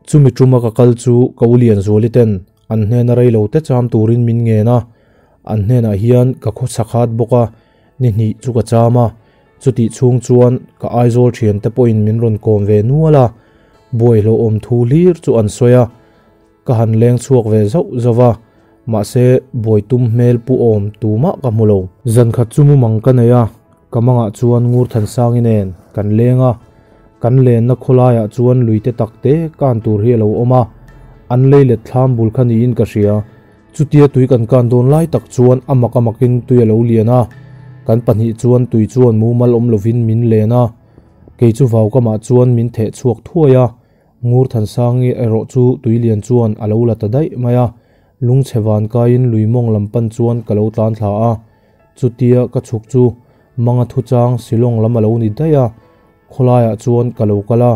Chumi tuma ka kal chu ka u Lianzuali ten an hnena reilo te cham turin min ngen a, an hnenah hian ka khawsa khat bawk a, ni hnih chu ka cham a, chutih chhung chuan ka Aizawl thiante pawhin min rawn kawm ve nual a, buaihlawhawm thu hlir chu an sawi a, ka han leng chhuak ve zauh zauh a, mahse buai tum hmel pu awm tumah ka hmu lo. Zan khat chu mumang ka nei a, ka mangah chuan Ngurthansangi nen kan leng a, kan lenna khawlaiah chuan luite tak te kan tur hi a lo awm a, an lei let thlam bul kha niin ka hria. Chutia tui kan kan dawn lai tak chuan a mak a makin tui a lo lian a, kan pahnih chuan tui chuan mumal awm lovin min len a, kei chu vaukamah chuan min theh chhuak thuai a, Ngurthansangi erawh chu tui lian chuan a lo la ta daih mai a, lungchhe van kaiin lui mawng lam pan chuan ka lo tlan thla a, chutia ka chhuk chu manga thuchang Shillong lam a lo ni daih a, khawlaiah chuan ka lo kal a,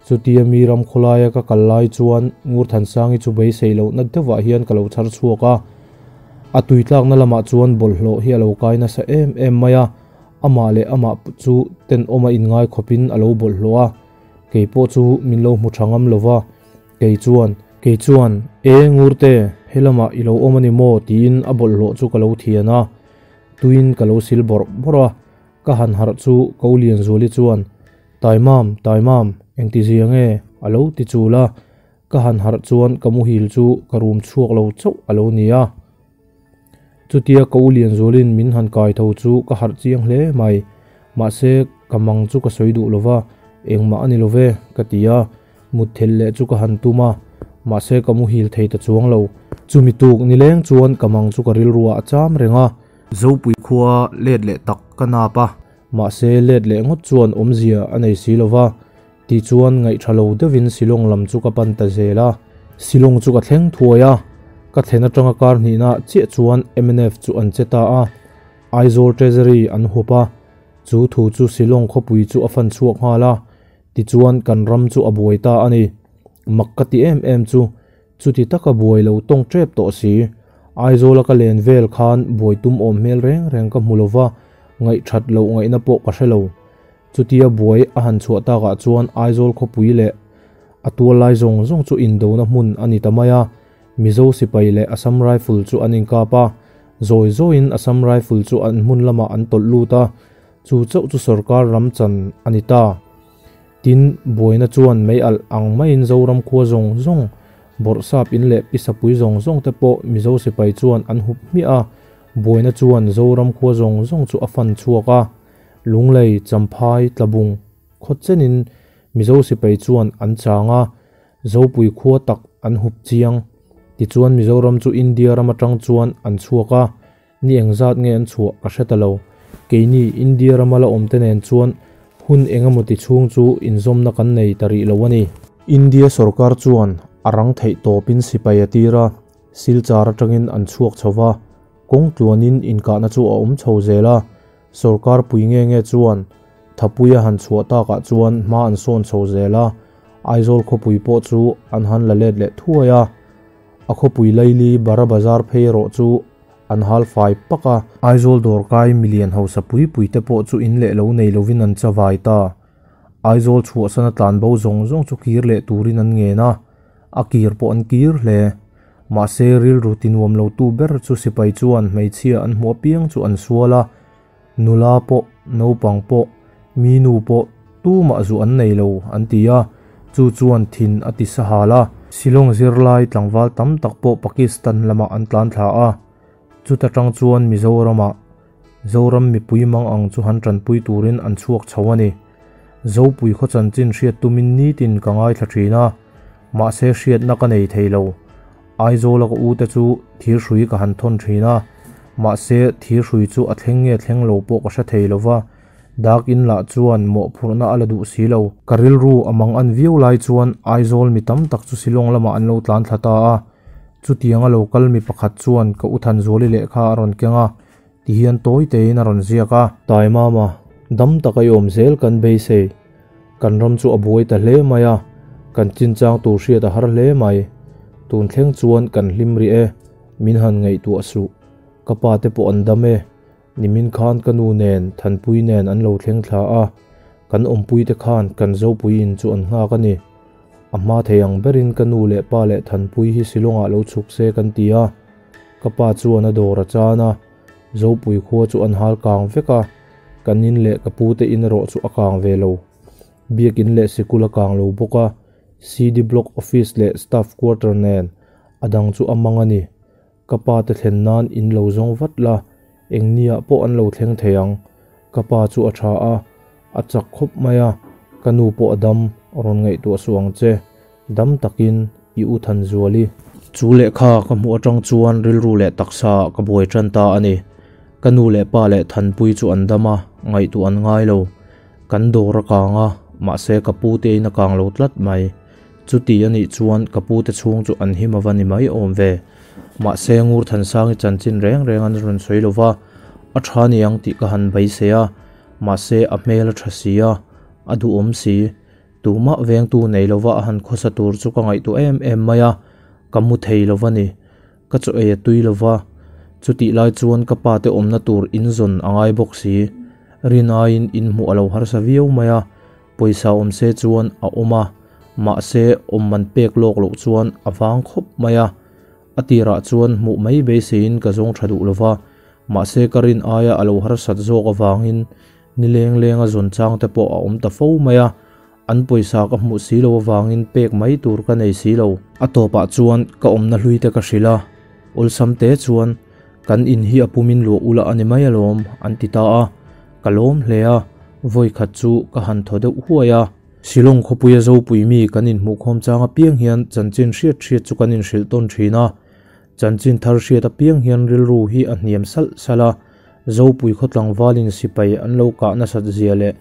chutia mi ram khawlaia ka kal lai chuan Ngurthansangi chu beisei lohna deuhah hian ka lo chhar chhuak a, a tui tlakna lamah chuan bawlhhlawh hi a lo kai nasa em em mai a, amah leh amah chu tenawma inngai khawpin a lo bawlhhlawh a. Kei pawh chu min lo hmu tha ngam lo va, kei chuan, Kei chuan, E Ngurte, helamah i lo awm a ni maw? tiin a bawlhhlawh chu ka lo thian a, tuin ka lo sil bawrh bawrh a. Ka han harh chu Ko Lianzuali chuan, Taimam, Taimam, engtizia nge? a lo ti chul a. Ka han harh chuan ka muhil chu ka rum chhuak lo chauh a lo ni a. Chutia ka u Lianzualin min han kai tho chu ka harh chiang hle mai. Mahse, ka mang chu ka sawi duh lo va, engmah a ni lo ve, ka ti a. Mutthilh leh chu ka han tum a, mahse ka muhil thei ta chuang lo. Chumi tuk nileng chuan ka mang chu ka rilruah a cham reng a. Zopui khua let leh tak ka nap a. Mahse, let leh ngawt chuan awmzia a nei si lo va. Tichuan ngaihṭha lo deuhin Shillong lam chu ka pan ta zel a. Shillong chu ka thleng thuai a, ka thlen aṭanga kar hnihna chiah chuan mnf chu an che ta a, Aizawl Treasury an hup a, chu thu chu Shillong khawpui chu a fan chhuak nghal a, tichuan kan ram chu a buai ta a ni. Mak ka ti em em chu, chuti taka buai lo tawng ṭep tawh si. Aizawla ka len vel khan buai tum awm hmel reng reng ka hmu lo va, ngaihṭhat loh ngaihna pawh ka hre lo. Chutia buai a han chhuah takah chuan Aizawl khawpui leh a tual lai zawng zawng chu indona hmun a ni ta mai a, Mizo sipai leh Assam Rifle chu an inkap a, zawi zawiin Assam Rifle chu an hmun lamah an tawlh lut a, chu chauh chu sorkar ram chan a ni ta. Tin, buaina chuan mei alh ang maiin Zoram khua zawng zawng, Bawrhsap in leh Pisapui zawng zawng te pawh Mizo sipai chuan an hup hmiah a, buaina chuan Zoram khua zawng zawng chu a fan chhuak a. Lunglei, Champhai, Tlabung, khawchenin Mizo sipai chuan an chang a, Zopui khua tak an hup chiang. Tichuan Mizoram chu India ram atang chuan an chhuak a, ni engzat nge an chhuah ka hre ta lo. Keini India rama la awmte nen chuan hun engemaw ti chhung chu inzawmna kan nei ta rih lo a ni. India sorkar chuan a rang theih tawpin sipai a tir a, Silchar atangin an chhuak chho va, kawng tluanin inkahna chu a awm chho zel a, Sorkar pui nge nge chuan Thapuia han chhuah takah chuan hma an sawn chho zel a, Aizawl khawpui pawh chu an han la let leh thuai a. A khawpui laili Bara Bazar phei erawh chu an hal fai pak a. Aizawl dawrkai milian hausa pui pui te pawh chu in leh lo nei lovin an chavai ta. Aizawl chhuahsana tlanbo zawng zawng chu kir leh turin an ngen a, a kir pawh an kir hle. Mahse, rilru tinuam lotu ber chu sipai chuan hmeichhia an hmuh apiang chu an sual a, nula pawh, naupang pawh, mi nu pawh tumah zu an nei lo an ti a, chu chuan thin a ti sahal a. Shillong zirlai tlangval tam tak pawh Pakistan lamah an tlan thla a, chuta tang chuan Mizoramah Zoram mipui mang ang chu han tanpui turin an chhuak chho a ni. Zopui khaw chanchin hriat tumin nitin ka ngaithla thin a, mahse hriatna ka nei thei lo. Aizawla ka ute chu thirhrui ka han thawn thin a, mahse thirhrui chu a thleng nge thleng lo pawh ka hre thei lo va, dak in lah chuan mawhphurhna a la duh si lo. Ka rilru a mang an viau lai chuan Aizawl mi tam tak chu Shillong lamah an lo tlan thla ta a, chutianga lo kal mi pakhat chuan ka u Thanzuali lehkha a rawn keng a, Ti hian tawi tein a rawn ziak a. Taimama, dam taka i awm zel kan beisei. Kan ram chu a buai ta hle mai a, kan chinchang tur hriat a har hle mai. Tun thleng chuan kan hlim rih e, min han ngaihtuah suh. Ka pa te pawh an dam e. Nimin khan ka nu nen, Thanpui nen an lo thleng thla a, kan awmpui te khan kan Zopui in chu an nghak a ni. A hma thei ang berin ka nu leh pa leh Thanpuii hi Shillong-ah lo chhuk se kan ti a, ka pa chuan a dawr a chan a, Zopui khua chu an hal kang vek a, kan in leh ka pute in erawh chu a kang ve lo. Biakin leh sikul a kang lo bawk a, CD Block Office leh Staff Quarter nen a dang chu a mang a ni. Ka pa te thlen nan in lo zawng vat la, eng niah pawh an lo thleng thei ang. Ka pa chu a tha a, a chak khawp mai a, ka nu pawh a dam, rawn ngaihtuah suh ang che. Dam takin i u Thanzuali. Chu lehkha ka hmuh atang chuan rilru leh taksa ah ka buai tan ta a ni. Ka nu leh pa leh Thanpui chu an dam a, ngaihtuah an ngai lo. Kan dawr a kang a, mahse ka pu te in a kang lo tlat mai. Chuti a nih chuan ka pu te chhung chu an him ava ni mai awm ve. Mahse Ngur Thansangi chanchin reng reng an rawn sawi lo va, a tha niang tih ka han beisei a, mahse a hmel a tha si a, a duhawm si. Tumah vengtu nei lova a han khawsa tur chu ka ngaihtuah em em mai a, ka mu thei lo va ni. Ka chaw ei a tui lo va, chutih lai chuan ka pa te awmna tur in zawn a ngai bawk si. Rin aiin in hmuh a lo harsa viau mai a, pawisa awm se chuan a awm a, mahse awm man pek lawk loh chuan a vang khawp mai a. A tirah chuan hmuh mai beiseiin ka zawng tha duh lo va, mahse ka rin aia a lo harsat zawk avangin Ni leng lenga zawn chang te pawh a awm ta fo mai a, an pawisa ka hmuh si lo avangin pek mai tur ka nei si lo. A tawpah chuan ka awmna hlui te ka hrilh a, awlsam te chuan kan in hi a pumin luah ula a ni mai alawm an ti ta a, ka lawm hle a, vawi khat chu ka han thaw deuh huai a. Shillong khawpuia Zopui mi kan inhmuhkhawm chang apiang hian chanchin hriat hriat chu kan inhrilh tawn thin a, Chanchin thar hriat apiang hian rilru hi a hniam salh salh a, Zopui khaw tlangvalin sipai an lo kah nasat zia leh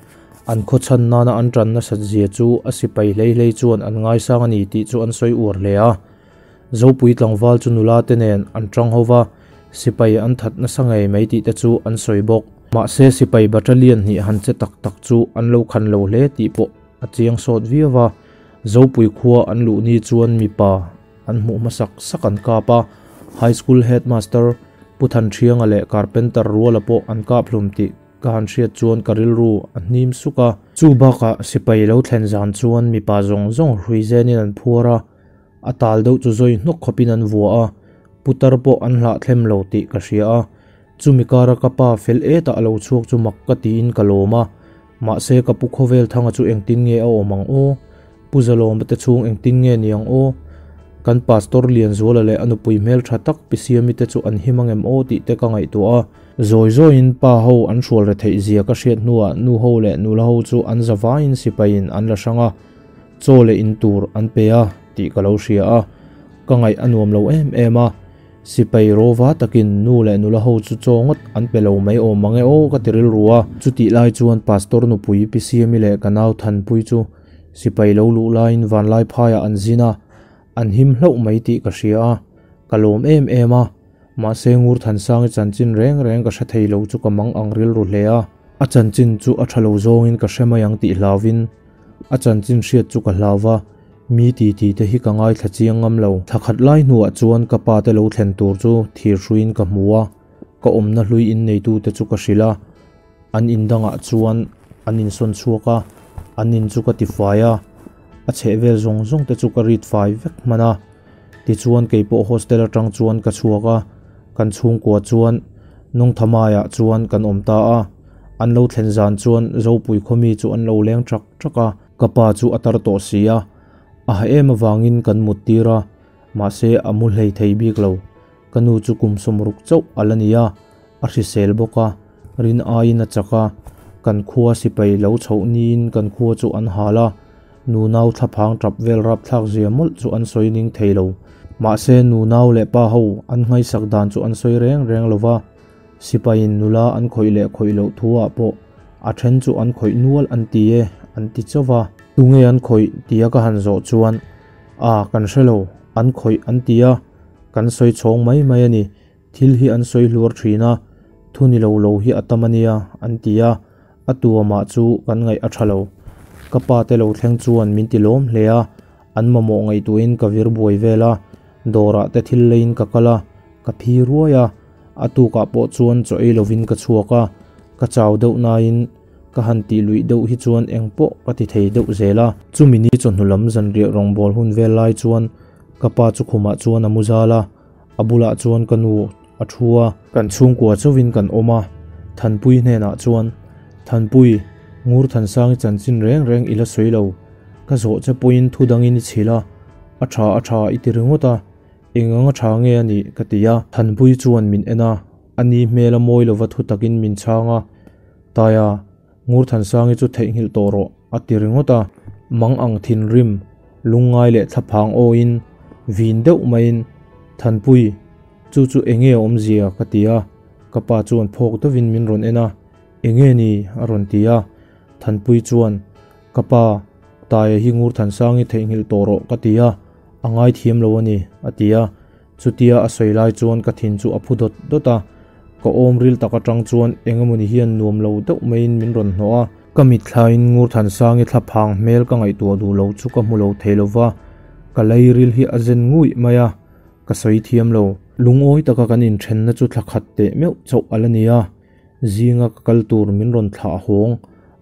an khaw chhan nana an tan nasat zia chu a sipai hlei hlei chuan an ngaisang a ni tih chu an sawi uar hle a. Zopui tlangval chu nula te nen an tang ho va, sipai an that nasa ngei mai tih te chu an sawi bawk. Mahse sipai battalion hnih han che tak tak chu an lo khan lo hle tih pawh a chiang sawt viau a, Zopui khua an luh ni chuan mipa, An hmuh hmasak sak an kap a, High School Headmaster Pu Thanṭhianga leh Carpenter Ruala pawh an kap hlum tih ka han hriat chuan ka rilru a hnim suk a. Chu bakah sipai lo thlen zan chuan mipa zawng zawng hrui zenin an phuar a, a tal deuh chu zawi hnawk khawpin an vua a, putar pawh an hlahthlem lo tih ka hria a. Chumi kara ka pa fel etah a lo chhuak chu mak ka tiin ka lawm a, mahse ka pu khawvel thanga chu engtin nge a awm ang aw? Pu Zalawma te chhung engtin nge ni ang aw? Kan Pastor Lianzuala leh a nupui hmeltha tak Pi Siami te chu an him angem aw tih te ka ngaihtuah a. Zawi zawiin pa ho an hrual re theih zia ka hriat hnuah nu ho leh nula ho chu an za vaiin sipaiin an la hrang a, chaw leh in tur an pe a tih ka lo hria a, ka ngaih a nuam lo em em a. Sipai rawva takin nu leh nula ho chu chaw ngawt an pe lo mai awm mang e aw ka ti rilru a. Chutih lai chuan Pastor nupui Pi Siami leh ka nau Thanpui chu sipai lo luh laiin vanlai phaiah an zin a, an him hlauh mai tih ka hria a, ka lawm em em a. Mahse Ngur Thansangi chanchin reng reng ka hre thei lo chu ka mang ang rilru hle a. A chanchin chu a tha lo zawngin ka hre mai ang tih hlauvin a chanchin hriat chu ka hlau va. Mi ti ti te hi ka ngaithla chiang ngam lo. Thla khat lai hnuah chuan ka pa te lo thlen tur chu thir hruiin ka hmu a, ka awmna hlui in neitu te chu ka hrilh a, an in dangah chuan an insawn chhuak a, an in chu ka ti fai a, a chhehvel zawng zawng te chu ka rit fai vek hman a. Tichuan keipawh hostel atang chuan ka chhuak a, kan chhungkua chuan Nungthamaiah chuan kan awm ta a, an lo thlen zan chuan Zopui khawmi chu an lo leng ṭak ṭak a. Ka pa chu a tar tawh si a, a ha em avangin kan mut tir a, mahse a mu hlei thei bik lo. Ka nu chu kum sawmruk chauh a la ni a, a hrisel bawk a, rin aiin a chak a, kan khua sipai lo chhoh niin kan khua chu an hal a, nunau thlaphang tap vel rapthlak zia mawlh chu an sawi ning thei lo. Mahse nunau leh pa ho an nghaisak dan chu an sawi reng reng lo va, Sipaiin nula an khawih leh khawih loh thu ah pawh a then chu an khawih nual an ti e, an ti chauh va. Tunge an khawih tia ka han zawh chuan, A, kan hre lo, an khawih an ti a, kan sawi chhawng mai mai a ni, thil hi an sawi hluar thin a, thu ni lo lo hi a tam a nia, an ti a, a tuamah chu kan ngaih a tha lo. Ka pa te lo thleng chuan min ti lawm hle a, an mamawh ngaihtuahin ka vir buai vel a, dawrah te thil leiin ka kal a, ka phi ruai a. A tukah pawh chuan chaw ei lovin ka chhuak a, ka chau deuh nain Ka han tih luih deuh hi chuan engpawh ka ti thei deuh zel a. Chumi ni chawhnu lam zanriah rawngbâwl hun vel lai chuan ka pa chu khumah chuan a mu zal a, a bulah chuan ka nu a thu a. Kan chhungkua chauhin kan awm a, Thanpui hnenah chuan, Thanpui, Ngur Thansangi chanchin reng reng i la sawi lo, ka zawh che pawhin thu dangin i chhilh a, a tha a tha i ti ringawt a, eng anga tha nge a nih? ka ti a. Thanpui chuan min en a, a ni hmel a mawi lova thu takin min chhang a, Taia, Ngur Thansangi chu theihnghilh tawh rawh, a ti ringawt a. Mang ang thinrim, lungngai leh thlaphang awiin, vin deuh maiin, Thanpui, chu chu enge a awmzia? ka ti a. Ka pa chuan phawk deuhin min rawn en a, Enge ni? a rawn ti a. Thanpui chuan, Ka pa, Taia hi Ngur Thansangi theihnghilh tawh rawh, ka ti a, a ngaithiam lo a ni, a ti a. Chutia a sawi lai chuan ka thin chu a phu dawt dawt a, ka awm ril tak atang chuan eng emawni hian nuam lo deuh maiin min rawn hnawh a. Ka mitthlain Ngurthansangi thlaphang hmel ka ngaihtuah duh lo chu ka hmu lo thei lo va, ka lei ril hi a zen nguih mai a, ka sawi thiam lo. Lungawi taka kan inthenna chu thla khat teh meuh chauh a la ni a, Zinga ka kal tur min rawn thlah hawng,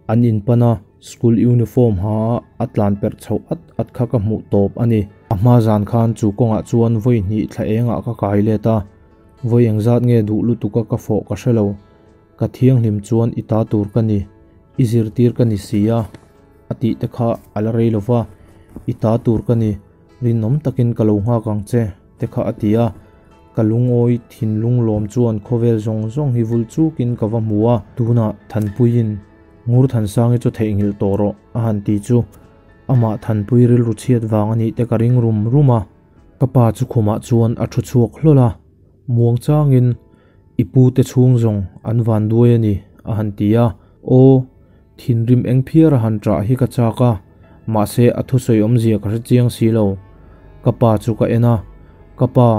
an inpan a, school uniform ha a a tlan perh chhoh at at kha ka hmuh tawp a ni. A hma zan khan chu kawngah chuan vawi hnih thla engah ka kai let a, vawi engzat nge duh lutuk a ka fawh ka hre lo. Ka thianghlim chuan i ta tur ka ni, i zirtir ka ni si a, a tih te kha a la rei lo va, i ta tur ka ni, rinawm takin ka lo nghak ang che. te kha a ti a, ka lungawi thinlung lawm chuan khawvel zawng zawng hi vul chukin ka va hmu a, tunah Thanpuiin Ngur Thansangi chu theihnghilh tawh rawh a han ti chu amah Thanpui rilru chhiat vang a nih te ka ring rum rum a, ka pa chu khumah chuan a thu chhuak hlawl a, muang changin i pu te chhung zawng an van duai a ni a han ti a, aw thinrim eng phiar a han ṭah hi ka chak a, mahse a thusawi awmzia ka hre chiang si lo. Ka pa chu ka en a, Ka pa,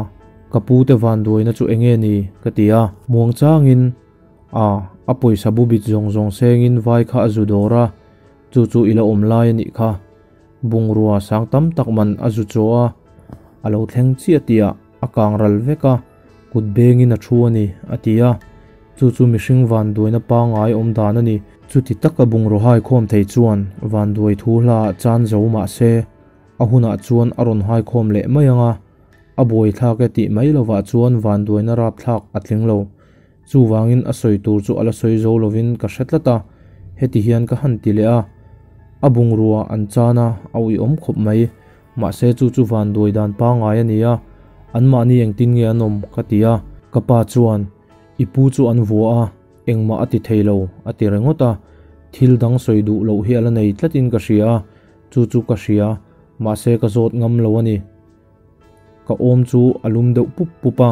ka pu te vanduaina chu enge ni? ka ti a. Muang changin, A, a pawisa bu bit zawng zawng sengin vai kha a zu dawr a, chu chu i la awm lai a nih kha. Bungrua sang tam tak man a zu chaw a, a lo thleng chiah tihah a kang ral vek a, kut bengin a thu a ni, a ti a. Chu chu mihring vanduaina pangngai awm dan a ni. Chuti taka bungraw haikhawm thei chuan vanduai thu hla ah chan zo mah se, a hunah chuan a rawn haikhawm leh mai ang a, a buaithlak e tih mai lovah chuan vanduaina rapthlak a tling lo. Chuvangin a sawi tur chu a la sawi zo lovin ka hre tlat a, heti hian ka han ti leh a, a bungrua an chan a, a uiawm khawp mai. Mahse chu chu vanduai dan pangngai a ni a, anmahni engtin nge an awm ka ti a, ka pa chuan i pu chu an vua a, engmah a ti thei lo a ti ringawt a, thil dang sawi duh loh hi a la nei tlatin ka hria a, chu chu ka hria, mahse ka zawt ngam lo a ni. Ka awm chu a lum deuh pup pup a,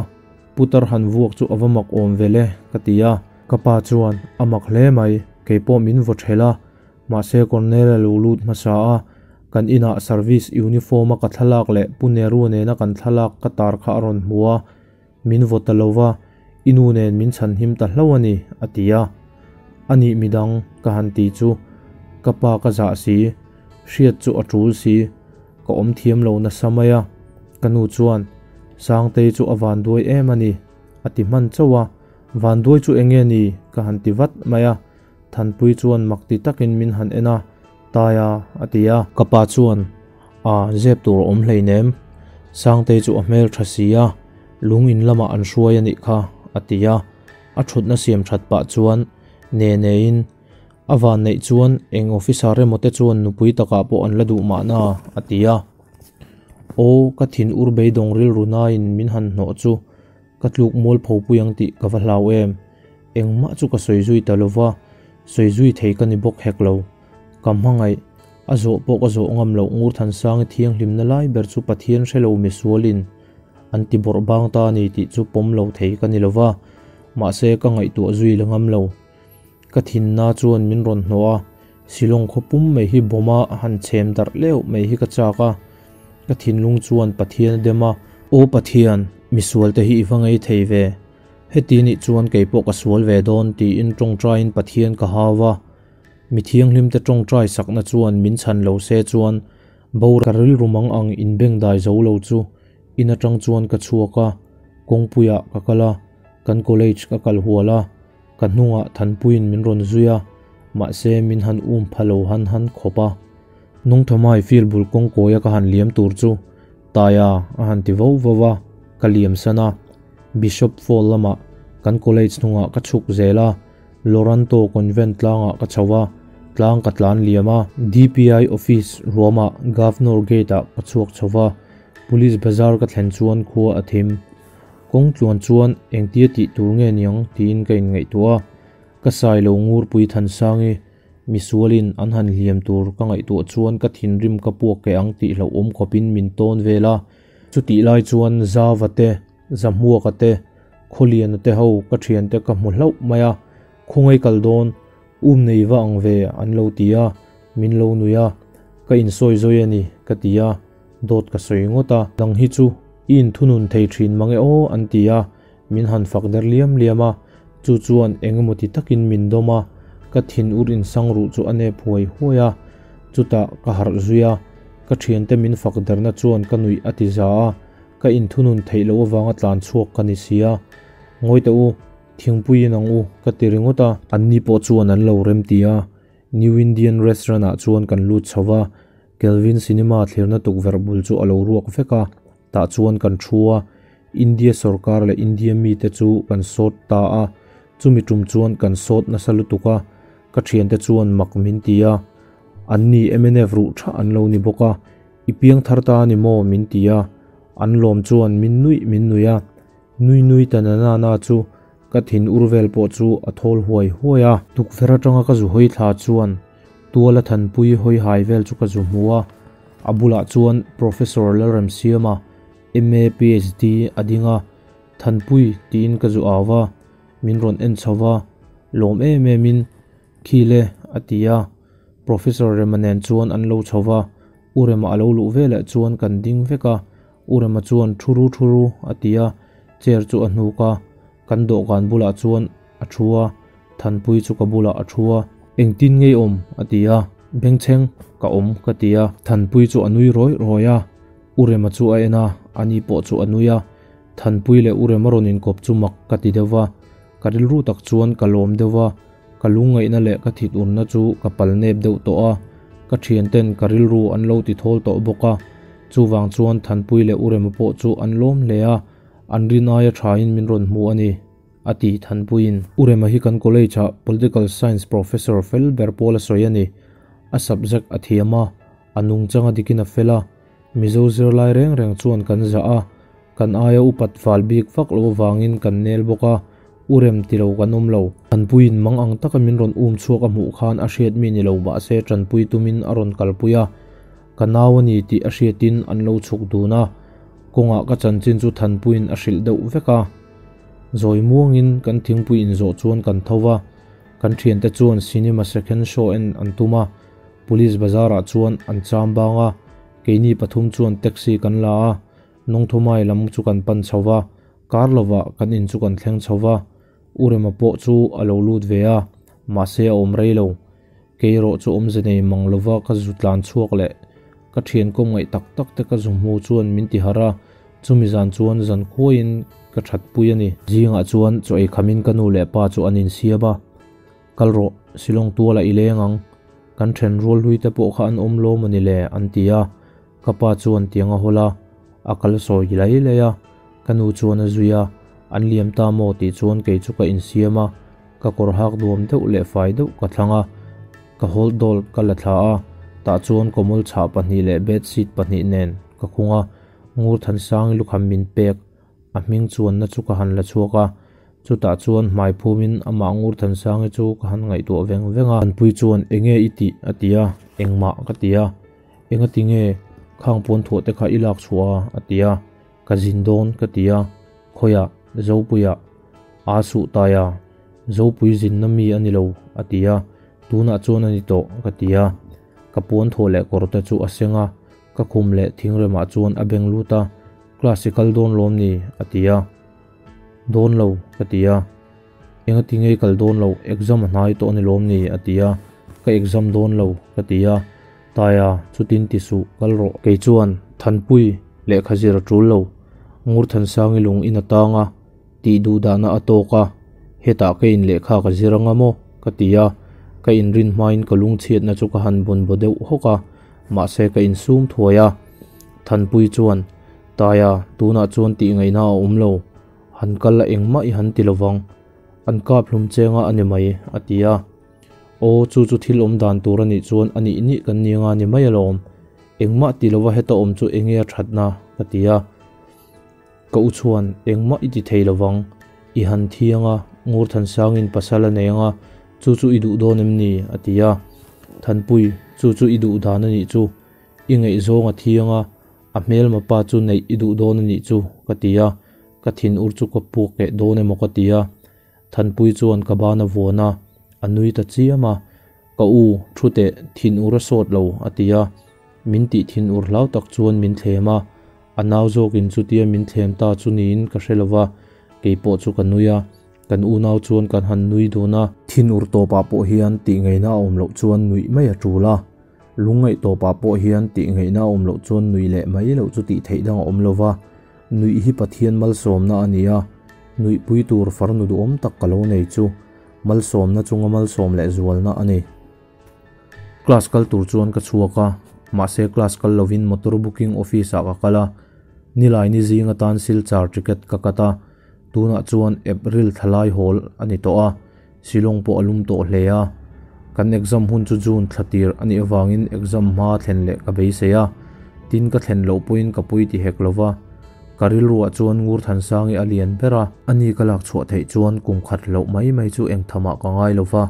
putar han vuak chu a va mak awm vel e ka ti a, ka pa chuan a mak hle mai, keipawh min vaw ṭhelh a, Mahse Cornel a lo lut hmasa a, kan inah service uniform a ka thlalak leh Pu Nehru nena kan thlalak ka tar kha a rawn hmu a, min vaw ta lova, i nu nen min chhanhim ta hlauh a ni, a ti a. A nih midang, ka han ti chu, ka pa ka zah si, hriat chu a tul si, ka awm thiam lo nasa mai a, ka nu chuan, Sangtei chu a vanduai em a ni, a ti hman chauh a, Vanduai chu enge ni? ka han ti vat mai a. Thanpui chuan mak ti takin min han en a, Taia, a ti a. Ka pa chuan, A, zep tur a awm hleinem. Sangtei chu a hmel tha si a, lung in lamah an hruai a nih kha, a ti a. A thutna siam that pah chuan ne neiin, A van neih chuan eng officer emaw te chuan nupui takah pawh an la duh mahna, a ti a. Aw, ka thin ur beidawng rilru nain min han hnawh chu Ka tluk mual pho pui ang tih ka va hlau em? Engmah chu ka sawi zui ta lova, sawi zui thei ka ni bawk hek lo. Ka hmangaih, a zawh pawh ka zawh ngam loh Ngurthansangi thianghlimna lai ber chu Pathian hre lo misualin an ti bawrh bang ta a ni tih chu pawm lo thei ka ni lova, mahse ka ngaihtuah zui la ngam lo. Ka thinna chuan min rawn hnawh a, Shillong khaw pum mai hi bawma han chhem darh leuh mai hi ka chak a, ka thinlung chuan Pathian a dem a, Aw Pathian, misual te hi i va ngei thei ve, heti nih chuan kei pawh ka sual ve dawn tiin tawngtaiin Pathian ka hau a, mi thianghlim te tawngtai sakna chuan min chhan lo se chuan boral ka rilru mang ang inbengdai zo lo chu in atang chuan ka chhuak a, kawngpuiah ka kal a, kan college ka kal hual a. Ka hnungah Thanpuiin min rawn zui a, Mahse min han um pha lo han han khawp a. Nungthamai field bul kawng kawia ka han liam tur chu Taia a han ti vo vo a, ka liam san a. Bishop Fall lamah kan college hnungah ka chhuk zel a, Loranto Convent tlangah ka chho a, tlang ka tlan liam a. DPI office ruamah Governor Gate ah ka chhuak chho va, Police Bazar ka thlen chuan khua a thim. Kawng tluan chuan engtia tih tur nge niang tiin ka inngaihtuah a, ka sai lo ngurpui Thansangi misualin an han hliam tur ka ngaihtuah chuan ka thinrim ka puak keh ang tih hlauhawm khawpin min tawn vel a. Chutih lai chuan Zava te, Zahmuaka te, Khawliana te ho ka thiante ka hmu hlauh mai a, Khawngaih kal dawn, um nei va ang ve an lo ti a, min lo nui a, ka insawi zawi a ni ka ti a, dawt ka sawi ngawt a. Nang hi chu i inthunun thei thin mang e aw an ti a, min han fak der liam liam a, chu chuan eng emaw ti takin min dawm a, ka thin ur insang ruh chu a nep huai huai a, chutah ka harh zui a, ka thiante min fak derna chuan ka nuih a ti za a, ka inthunun theih loh avanga tlan chhuak ka ni si a, Ngawi teh u, thingpui in ang u ka ti ringawt a. Anni pawh chuan an lo rem ti a, New Indian Restaurant ah chuan kan lut chho va, Kelvin Cinema thlirna tukverh bul chu a lo ruak vek a, tah chuan kan thu a, India sawrkar leh India mite chu kan sawt ta a, chumi tum chuan kan sawt nasa lutuk a, ka thiante chuan mak min ti a, anni mnf ruh tha an lo ni bawk a, I piang thar ta a ni maw min ti a, an lawm chuan min nuih min nuih a, nui nui ta na na na chu ka thin ur vel pawh chu a thawl huai huai a. Tukverh atanga ka zu hawi thla chuan tuala thanpui hawi hai vel chu ka zu hmu a, a bulah chuan Professor Lalremsiama, MA PhD a ding a, Thanpui tiin ka zu au va, min rawn en chho va, lawm em em in Khile a ti a, Professor Rema nen chuan an lo chho va, U Rema a lo luh veleh chuan kan ding vek a, U Rema chuan thu ru thu ru a ti a, chair chu a hnuk a, kan dawhkan bulah chuan a thu a, Thanpui chu ka bulah a thu a, Engtin ngei awm? a ti a, Bengchheng ka awm ka ti a, Thanpui chu a nui rawi rawi a, U Rema chu a en a, ani pawh chu a nui a, Thanpui leh U Rema rawn inkawp chu mak ka ti deuh va, ka rilru tak chuan ka lawm deuh va, Ka lungngaihna leh ka thit urna chu ka pal nep deuh tawh a, ka thianten ka rilru an lo ti thawl tawh bawk a, chuvang chuan Thanpui leh Urema pawh chu an lawm hle a, an rin aia thain min rawn hmu a ni, a ti Thanpuiin. Urema hi kan college-ah Political Science Professor fel ber pawl a sawi a ni. A subject a thiam a, a nungchang a dikin a fel a, Mizo zirlai reng reng chuan kan zah a, kan aia upat fal bik vak lo avangin kan nel bawk a, u rem ti lo kan awm lo. Thanpuiin mang ang taka min rawn um chhuak a hmuh khan a hriat mi ni lo mahse tanpui tumin a rawn kalpui a, ka nau a ni tih a hriatin an lo chhuk dun a, kawngah ka chanchin chu Thanpuiin a hrilh deuh vek a. Zawi muangin kan thingpui inzawh chuan kan tho va, kan thiante chuan cinema second show en an tum a, Police bazar ah chuan an cham bang a, keini pathum chuan taxi kan la a, Nungthumai lam chu kan pan chho va, kar lovah kan in chu kan thleng chho va, U Rema pawh chu a lo lut ve a, mahse a awm rei lo. Kei erawh chu awmze nei mang lova ka zu tlan chhuak leh ka thian kawm ngaih tak tak te ka zu hmu chuan min ti harh a, chumi zan chuan zan khuaiin ka that pui a ni. Zingah chuan chaw ei khamin ka nu leh pa chu an insiam a. Kal rawh, Shillong tualah i leng ang. Kan then rual hlui te pawh kha an awm lawm a ni le, an ti a. Ka pa chuan tiang a hawl a, a kal sawi lai lai a. Ka nu chuan a zui a, an liam ta maw tih chuan kei chu ka insiam a, ka kawr hak duam deuh leh fai deuh ka thlang a, ka hold doll ka la thla a, tah chuan kawmul chhah pahnih leh bedsheet pahnih nen ka khung a, Ngurthansangi lukham min pek A hming chuanna chu ka han la chhuak a, chutah chuan hmai phumin amah Ngurthansangi chu ka han ngaihtuah veng veng a. Thanpui chuan, Enge i tih? a ti a, Engmah ka ti a. Enga ti nge khang pawn thuah te kha i lak chhuah a? a ti a. Ka zin dawn ka ti a. Khawiah? Zopuiah? Aa suh tai a. Zopui zinna mi a ni lo a ti a. Tunah chuan a ni tawh ka ti a. Ka puan thuah leh kawr te chu a seng a, ka khum leh thingremah chuan a beng lut a. Class i kal dawn lawm ni? a ti a. Dawn lo, ka ti a. Enga ti ngei kal dawn lo, exam a hnai tawh a ni lawm ni? a ti a. Ka exam dawn lo, ka ti a. Taia, chutin ti suh, kal rawh. Kei chuan, Thanpui, lehkha zir a tul lo. Ngurthansangi lung in a tang a, tih duh dahna a tawk a, hetah ka in lehkha ka zir anga maw? ka ti a. Ka inrin hmain ka lungchhiatna chu ka han bun baw deuh hawk a, mahse ka insum thuai a. Thanpui chuan, Taia, tunah chuan tih ngaihna a awm lo. Han kal la engmah i han ti lovang. An kap hlum chenga a ni mai, a ti a. Aw, chu chu thil awm dan tur a nih chuan a nih nih kan ni anga ni mai alawm. Engmah ti lova heta awm chu enge a thatna? ka ti a. Ka u chuan, Engmah i ti thei lovang. I han thiang a, Ngurthansangin pasal a nei anga, chu chu i duh dawn em ni? a ti a. Thanpui, chu chu i duh dan a nih chu. I ngaihzawng a thiang a, a hmelma pa chu neih i duh dawn a nih chu, ka ti a. Ka thin ur chu ka puak keh dawn emaw ka ti a. Thanpui chuan ka ban a vuan a, a nui ta chiam a. Ka u, thu teh, thin ur a sawt lo, a ti a. Min tih thin ur hlau tak chuan min thlem a. A nau zawkin chutia min thlem ta chu niin ka hre lova, kei pawh chu ka nui a. Kan unau chuan kan han nui dun a. Thin ur tawpah pawh hian tih ngaihna a awm loh chuan nuih mai a tul a. Lungngaih tawpah pawh hian tih ngaihna a awm loh chuan nuih leh mai loh chu tih theih dang a awm lova. Nuih hi Pathian malsawmna a ni a, nuihpui tur farnu duhawm tak ka lo nei chu malsawmna chunga malsawm leh zualna a ni. Class kal tur chuan ka chhuak a, mahse class kal lovin motor booking office ah ka kal a, nilai ni zing atan Silchar ticket ka cut a, tunah chuan April thlalai hawl a ni tawh a, Shillong pawh a lum tawh hle a. Kan exam hun chu June thla tir a nih avangin exam hma thlen leh ka beisei a, tin ka thlen loh pawhin ka pui ti hek lo va. Ka rilruah chuan Ngurthansangi a lian ber a, ani ka lak chhuah theih chuan kum khat loh mai mai chu eng thamah ka ngai lo va,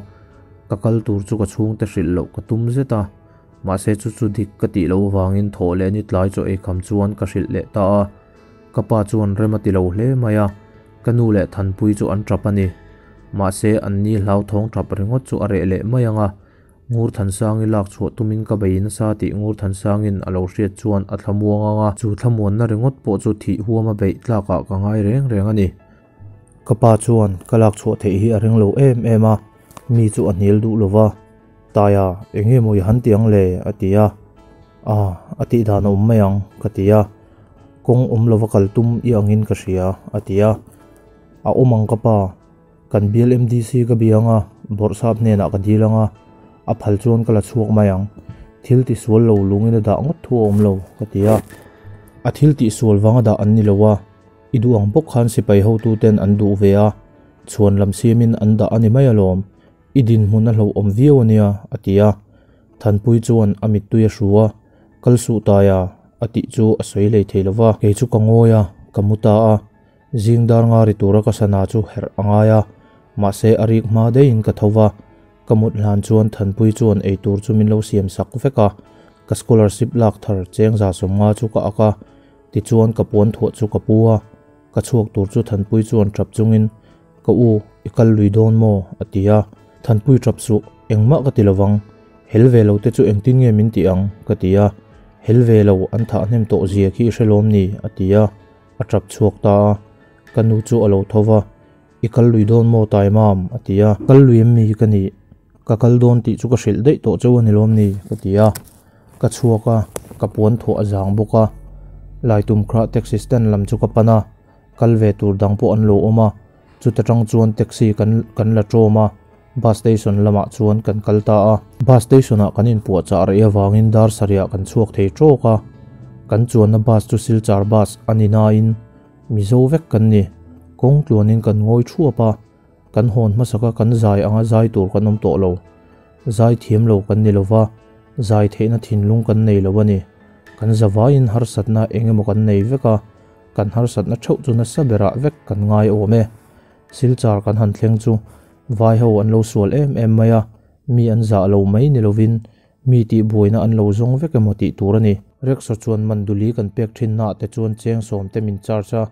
ka kal tur chu ka chhungte hrilh loh ka tum zet a, mahse chu chu dik ka tih loh avangin thawh leh ni tlai chaw eikham chuan ka hrilh leh ta a. Ka pa chuan rem a ti lo hle mai a, ka nu leh Thanpui chu an tap a ni. Mahse, an ni hlauthawng tap ringawt chu a reh leh mai ang a, Ngurthansangi lak chhuah tumin ka bei nasa tih Ngurthansangin a lo hriat chuan a thlamuang ang a, chu thlamuanna ringawt pawh chu thih huama beih tlakah ka ngai reng reng a ni. Ka pa chuan ka lak chhuah theih hi a ring lo em em a, mi chu a hnial duh lo va, Taia, eng nge maw i han ti ang le? a ti a. A, a tih dan a awm mai ang, ka ti a. Kawng awm lova kal tum i angin ka hria, a ti a. A awm ang ka pa, kan bial MDC ka bia ang a, bawrhsap hnenah ka dil ang a, a phal chuan ka la chhuak mai ang. Thil tisual lo lungin a dah ngawt thu a awm lo, ka ti a. A thil tihsual vang a dah an ni lo a, i duh ang bawk khan sipai hotuten an duh ve a, chhuan lam siamin an dah a ni mai alawm. I dinhmun a hlauhawm viau a nia, a ti a. Thanpui chuan a mittui a hru a, Kal suh Taia, a tih chu a sawi lei thei lo va. Kei chu ka ngawi a, ka mu ta a. Zing dar nga ri tura ka sana chu herh a ngai a, mahse a rik hma deihin ka tho va. Ka mut hlan chuan Thanpui chuan eitur chu min lo siam sak vek a, ka scholarship lak thar cheng za sawmnga chu ka ak a, tichuan ka puan thuah chu ka pu a. Ka chhuak tur chu Thanpui chuan tap chungin, Ka u, i kal lui dawn maw? a ti a. Thanpui tap suh, engmah ka ti lovang. Hel ve lo te chu engtin nge min ti ang? ka ti a. Hel ve lo, an thah hnem tawh zia khi i hre lawm ni? a ti a. A tap chhuak ta a. Ka nu chu a lo tho va, I kal lui dawn maw Taimam? a ti a. Kal lui em mi ka nih? Ka kal dawn tih chu ka hrilh daih tawh chauh a ni lawm ni? ka ti a. Ka chhuak a, ka puan thuah a zang bawk a. Laitumkhrah taxi stand lam chu ka pan a. Kal ve tur dang pawh an lo awm a, chuta tang chuan taxi kan kan la tawm a, bus station lamah chuan kan kal ta a. Bus station ah kan inpuahchah rei avangin dar sarihah kan chhuak thei tawk a, kan chuanna bus chu Silchar bus a ni nain Mizo vek kan ni, kawng tluanin kan ngawi thuap a, kan hawn hmasaka kan zai anga zai tur kan awm tawh lo. Zai thiam lo kan ni lova, zai theihna thinlung kan nei lo a ni. Kan zavaiin harsatna eng emaw kan nei vek a, Kan harsatna theuh chu nasa berah vek kan ngai awm e. Silchar kan han thleng chu vai ho an lo sual em em mai a, mi an zah lo mai ni lovin mi tih buaina an lo zawng vek emaw tih tur a ni. Rickshaw chuan Manduli kan pek thinnaah te chuan cheng sawm te min charge a,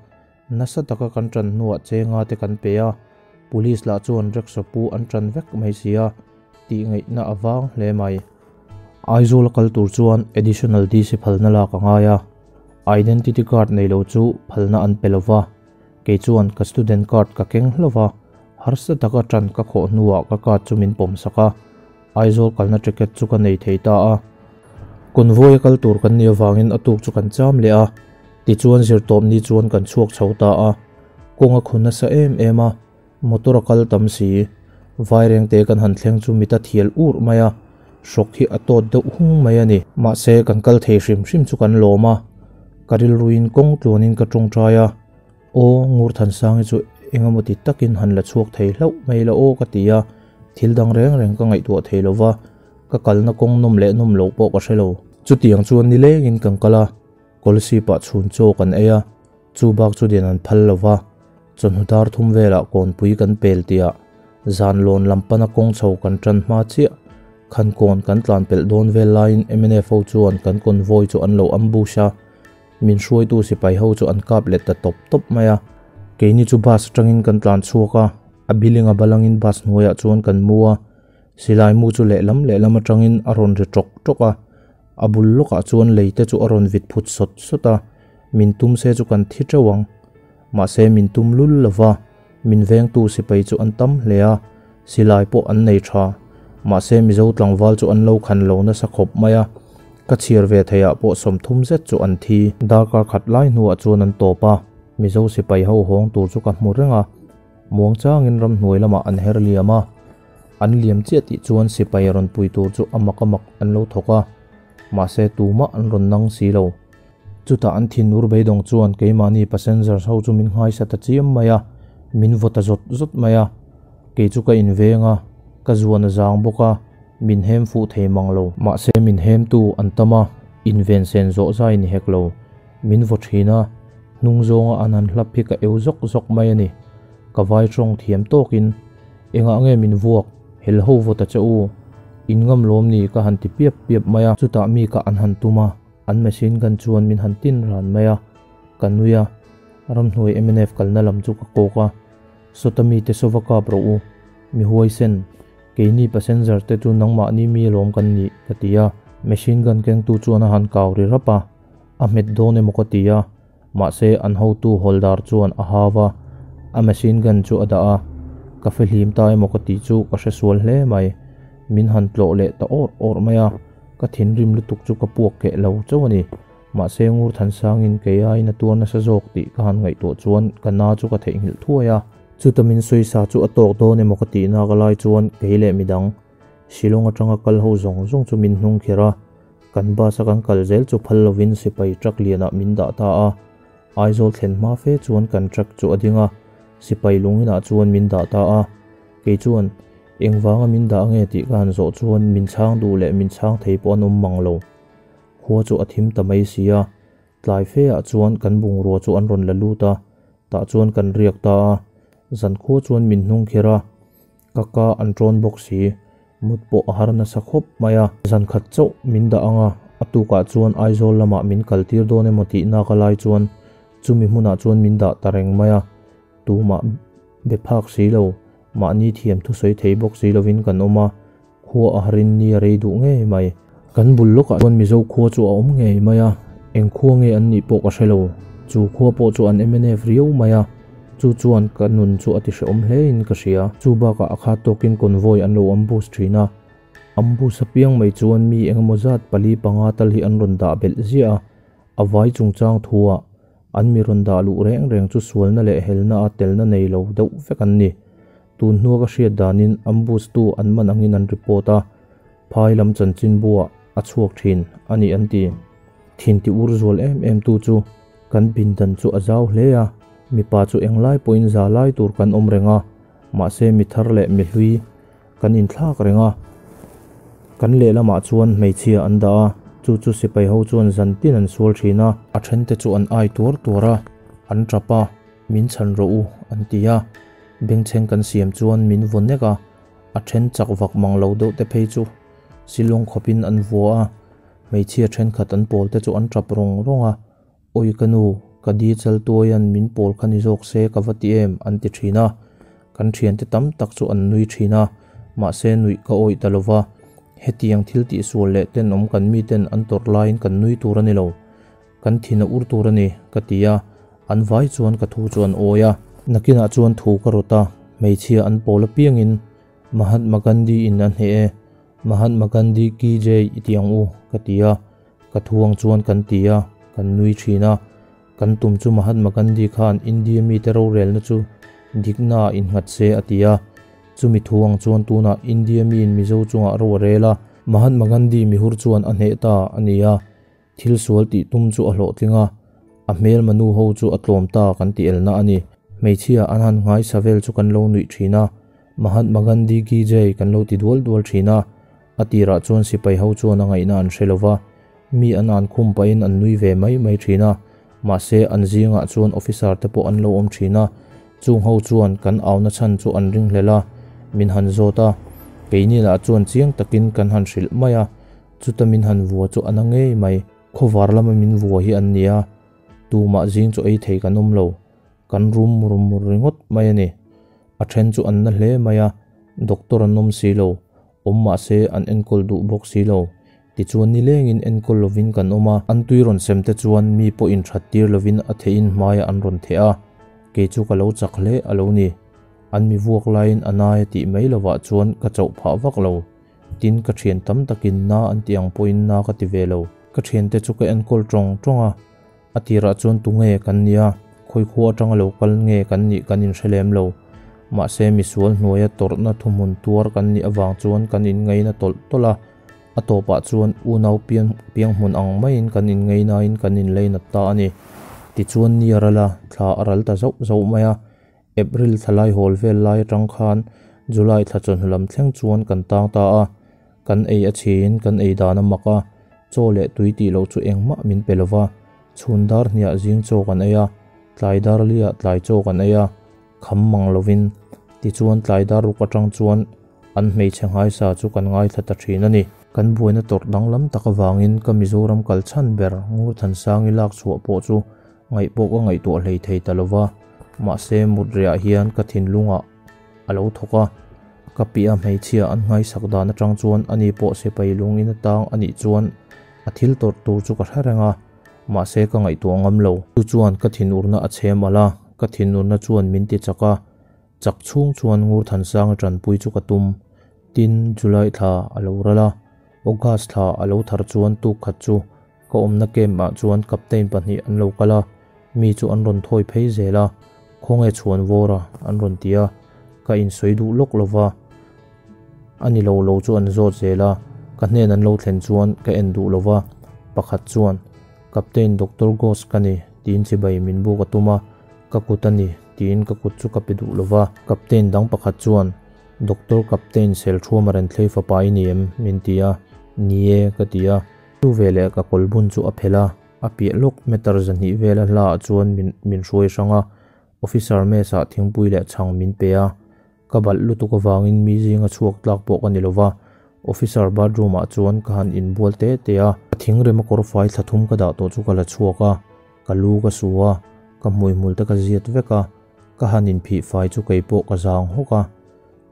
nasa taka kan tan hnuah chenga te kan pe a, police lah chuan rickshaw pu an tan vek mai si a, tih ngaihna a vang hle mai. Aizawl a kal tur chuan Additional DC phalna lak a ngai a. Identity card nei lo chu phalna an pe lo va, kei chuan ka student card ka keng hlauh va, harsa taka tan ka khawh hnuah ka card chu min pawm sak a, Aizawl kalna ticket chu ka nei thei ta a. Convoy a kal tur kan nih avangin a tuk chu kan cham leh a, tichuan zirtawpni chuan kan chhuak chho ta a, kawng a khu nasa em em a, motor a kal tam si. Vairengte kan han thleng chu mit a thial ur mai a, hrawk hi a tawt deuh hung mai a ni. Mahse kan kal thei hrim hrim chu kan lawm a, ka rilruin kawng tluanin ka tawngtai a, Aw Ngurthansangi chu engemaw ti takin han la chhuak thei hlauh mai la aw ka ti a, thil dang reng reng ka ngaihtuah thei lo va, ka kalna kawng nawm leh nawm loh pawh ka hre lo. Chutiang chuan nilengin kan kal a, Kawlsipah chhun chaw kan ei a, chu bak chu den an phal lo va, chawhnu dar thum velah kawnpui kan pel tihah zan lawn lam pana kawng chho kan tan hma chiah. Khankawn kan tlan pelh dawn vel laiin mnf ho chuan kan convoy chu an lo ambush a, min hruaitu sipai ho chu an kap let ta tawp tawp mai a. Keini chu bus atangin kan tlan chhuak a, a biling a balangin bus hnuaiah chuan kan mu a, silai mu chu lehlam lehlam atangin a rawn ri tawk tawk a, A bul lawkah chuan lei te chu a rawn vit phut sawt sawt a, min tum se chu kan thi teuh ang. Mahse min tum lul lo va, min vengtu sipai chu an tam hle a, silai pawh an nei tha. Mahse Mizo tlangval chu an lo khan lo nasa khawp mai a, ka chhiar ve theiah pawh 30 zet chu an thi. Darkar khat lai hnuah chuan an tawp a, Mizo sipai ho hawng tur chu ka hmu reng a, muangchangin ramhnuai lamah an her liam a. An liam chiah tih chuan sipai rawn pui tur chu a mak a mak an lo thawk a, mahse tumah an rawn nang si lo. Chutah an thinur beidawng chuan keimahni passengers ho chu min nghaisa ta chiam mai a, min vaw ta zawt zawt mai a. Kei chu ka inveng a, ka zuan a zang bawk a, min hem fuh thei mang lo. Mahse min hemtu an tam a, inven sen zawh zai ni hek lo. Min vaw thin a, hnung zawnga an han hlap hi ka eu zawk zawk mai a ni. Ka vai tawng thiam tawkin, Engah nge min vuak? Hel ho vaw ta che u. In ngam lawm ni ka han ti piap piap mai a. Chutah mi ka an han tum a, an machine gun chuan min han tin ran mai a. Ka nui a, ramhnuai mnf kalna lam chu ka kawk a. Sawta mite sawva kap rawh u. Mi huaisen, keini passenger te chu nangmahni mi lawm kan nih, ka ti a. Machine gun kengtu chuan a han kau ri rap a, a hmet dawn emaw ka ti a. Mahse, an hotu hawldar chuan a hau va, a machine gun chu a dah a, ka fihlim ta emaw ka tih chu ka hre sual hle mai. Min han tlawh leh ta awrh awrh mai a, ka thinrim lutuk chu ka puak keh lo chauh a ni. Mahse, Ngurthansangin kei aiin a tuar nasa zawk tih ka han ngaihtuah chuan ka na chu ka theihnghilh thuai a. Chuta min sawisa chu a tawk dawn emaw ka tih nak lai chuan kei leh midang Shillong atanga kal ho zawng zawng chu min hnung kher a, kan bus a kan kal zel chu phal lovin sipai truck lianah min dah ta a. Aizawl thlen hma fe chuan kan truck chu a ding a, sipai lunginah chuan min dah ta a. Kei chuan, Engvanga min dah nge tih ka han zawh chuan min chhang duh leh min chhang thei pawh an awm mang lo. Khua chu a thim ta mai si a, tlai fe ah chuan kan bungrua chu an rawn la lut a, tah chuan kan riak ta a. Zankhua chuan min hnung kher a. Ka ka an ṭawn bawk si, mut pawh a har nasa khawp mai a. Zan khat chauh min dah ang a, a tukah chuan Aizawl lamah min kaltir dawn emaw tih nak a lai chuan chumi hmunah chuan min dah ta reng mai a. Tumah be phak si lo, mahni thiam thusawi thei bawk si lovin kan awm a, khua a harin ni a rei duh ngei mai. Kan bul lawkah chuan Mizo khua chu a awm ngei mai a, eng khua nge an nih pawh ka hre lo. Chu khua pawh chu an mnf riau mai a, chu chuan ka nun chu a ti hrehawm hle in ka hria. Chu bakah a khat tawkin convoy an lo ambush thin a, ambush apiang mai chuan mi engemaw zat pali panga tal hi an rawn dah belh ziah a, a vai chungchang thuah an mi rawn dah luh reng reng chu sualna leh helna a telna nei lo deuh vek an ni. Tun hnua ka hriat danin ambush tu an man angin an report a, phai lam chanchinbuah a chhuak thin a ni an ti. Thin ti ur zual em em tu chu kan pindan chu a zau hle a, mipa chu englai pawhin za lai tur kan awm reng a, mahse mi thar leh mi hlui kan inthlak reng a. Kan lehlamah chuan hmeichhia an dah a, chu chu sipai ho chuan zan tin an sual thin a. A thente chu an ai tuar tuar a, an tap a, min chhan rawh u an ti a, bengchheng kan siam chuan min vaw nek a, a then chak vak mang lo deuh te phei chu silawng khawpin an vua a, hmeichhia thenkhat an pawl te chu an tap rawng rawng a, Awi ka nu, ka di chal tuaian min pawl kha ni zawk se ka va ti em an ti thin a, kan thiante tam tak chu an nui thin a, mahse nuih ka awih ta lo va, hetiang thil tihsual leh tenawm kan miten an tawrh laiin kan nui tur a ni lo. Kan thin a ur tur a ni, ka ti a, an vai chuan ka thu chu an awi a. Nakinah chuan thu ka rawt a, hmeichhia an pawl apiangin Mahatma Gandhi in a hneh e, Mahatma Gandhi ki jai i ti ang u, ka ti a, ka thu ang chuan kan ti a, kan nui thin a. Kan tum chu Mahatma Gandhi khan India mite rorelna chu diknaah innghat se a ti a. Chumi thu ang chuan tunah India miin Mizo chungah ro a rel a, Mahatma Gandhi mihur chuan a hneh ta a ni a, thil sual tih tum chu a hlawhtling a, a hmelma nu ho chu a tlawm ta kan ti elna a ni. Hmeichhia an han nghaisa vel chu kan lo nuih thin a, Mahatma Gandhi ki jai kan lo ti dual dual thin a, a tirah chuan sipai ho chuan a ngaihna an hre lova, mi an an khum pahin an nui ve mai mai thin a, mahse an zingah chuan officer te pawh an lo awm thin a, chung ho chuan kan auna chhan chu an ringhlel a, min han zawt a, keini lah chuan chiang takin kan han hrilh mai a, chuta min han vua chu a na ngei mai, khawvar lama min vua hi an ni a, tumah zing chu ei thei kan awm lo, kan rum mur mur ringawt mai a ni, a then chu an na hle mai a, doctor an awm si lo, awm mahse an enkawl duh bawk si lo. Tichuan nilengin enkawl lovin kan awm a, an tui rawn sem te chuan mi pawh inthat tir lovin a theihin hmaiah an rawn theh a, kei chu ka lo chak hle a lo ni. An mi vuak laiin a nai a tih mai lovah chuan ka chauh phah vak lo. Tin, ka thian tam takin na an tih ang pawhin na ka ti ve lo. Ka thiante chu ka enkawl tawng tawng a, a tirah chuan tunge kan nia, khawi khua atanga lo kal nge kan nih kan inhre lem lo. Mahse misual hnuaia tawrhna thuhmun tuar kan nih avang chuan kan inngaina tawlh tawlh a, a tawpah chuan unau piang piang hmun ang maiin kan inngainain kan inleinat ta a ni. Tichuan ni a ral a, thla a ral ta zauh zauh mai a. April thla lai hawl vel lai atang khan July thla chawhnu lam thleng chuan kan tang ta a, kan ei a chhiin kan ei dan a mak a, chaw leh tui tih loh chu engmah min pe lova, chhun dar hniah zing chaw kan ei a, tlai dar liah tlai chaw kan ei a, kham mang lovin. Tichuan tlai dar ruk atang chuan an hmeichhe nghaisa chu kan ngaithla ta thin a ni. Kan buaina tawrh danglam tak avangin ka Mizoram kal chhan ber Ngurthansangi lak chhuah pawh chu Ngaih pawh ka ngaihtuah hlei thei ta lova, mahse mut rehah hian ka thinlungah a lo thawk a, ka piah hmeichhia an nghaisak dan atang chuan ani pawh sipai lungin a tang a nih chuan a thil tawrh tur chu ka hre reng a, mahse ka ngaihtuah ngam lo. Chu chuan ka thinurna a chhem alh a, ka thinurna chuan min ti chak a, chak chhung chuan Ngurthansanga tanpui chu ka tum. Tin, July thla a lo ral a, August thla a lo thar chuan tuk khat chu Ka awmna camp ah chuan captain pahnih an lo kal a, mi chu an rawn thawi phei zel a, khawnge chhuan vawr a an rawn ti a, ka insawi duh lawk lo va, a ni lo lo chu an zawt zel a, ka hnen an lo thlen chuan ka en duh lo va, pakhat chuan Captain Doctor Ghost ka ni tiin chibai min buk a tum a, ka kut a ni tiin ka kut chu ka pe duh lo va, Captain dang pakhat chuan Doctor Captain Selthuama Renthlei fapa i ni em? min ti a, ni e ka ti a. Chu veleh ka kawl bun chu a phelh a, a piah lawk meter zahnih vela hla ah chuan min min hruai hrang a, officer mess ah thingpui leh chhang min pe a, ka balh lutuk avangin mi zinga chhuak tlak pawh ka ni lova, officer bathroom ah chuan ka han inbual te te a, ka thingrem a kawr fai thla thum ka dah tawh chu ka la chhuak a, ka lu ka su a, ka hmuihmul te ka ziat vek a, ka han inphih fai chu keipawh ka zang hawk a.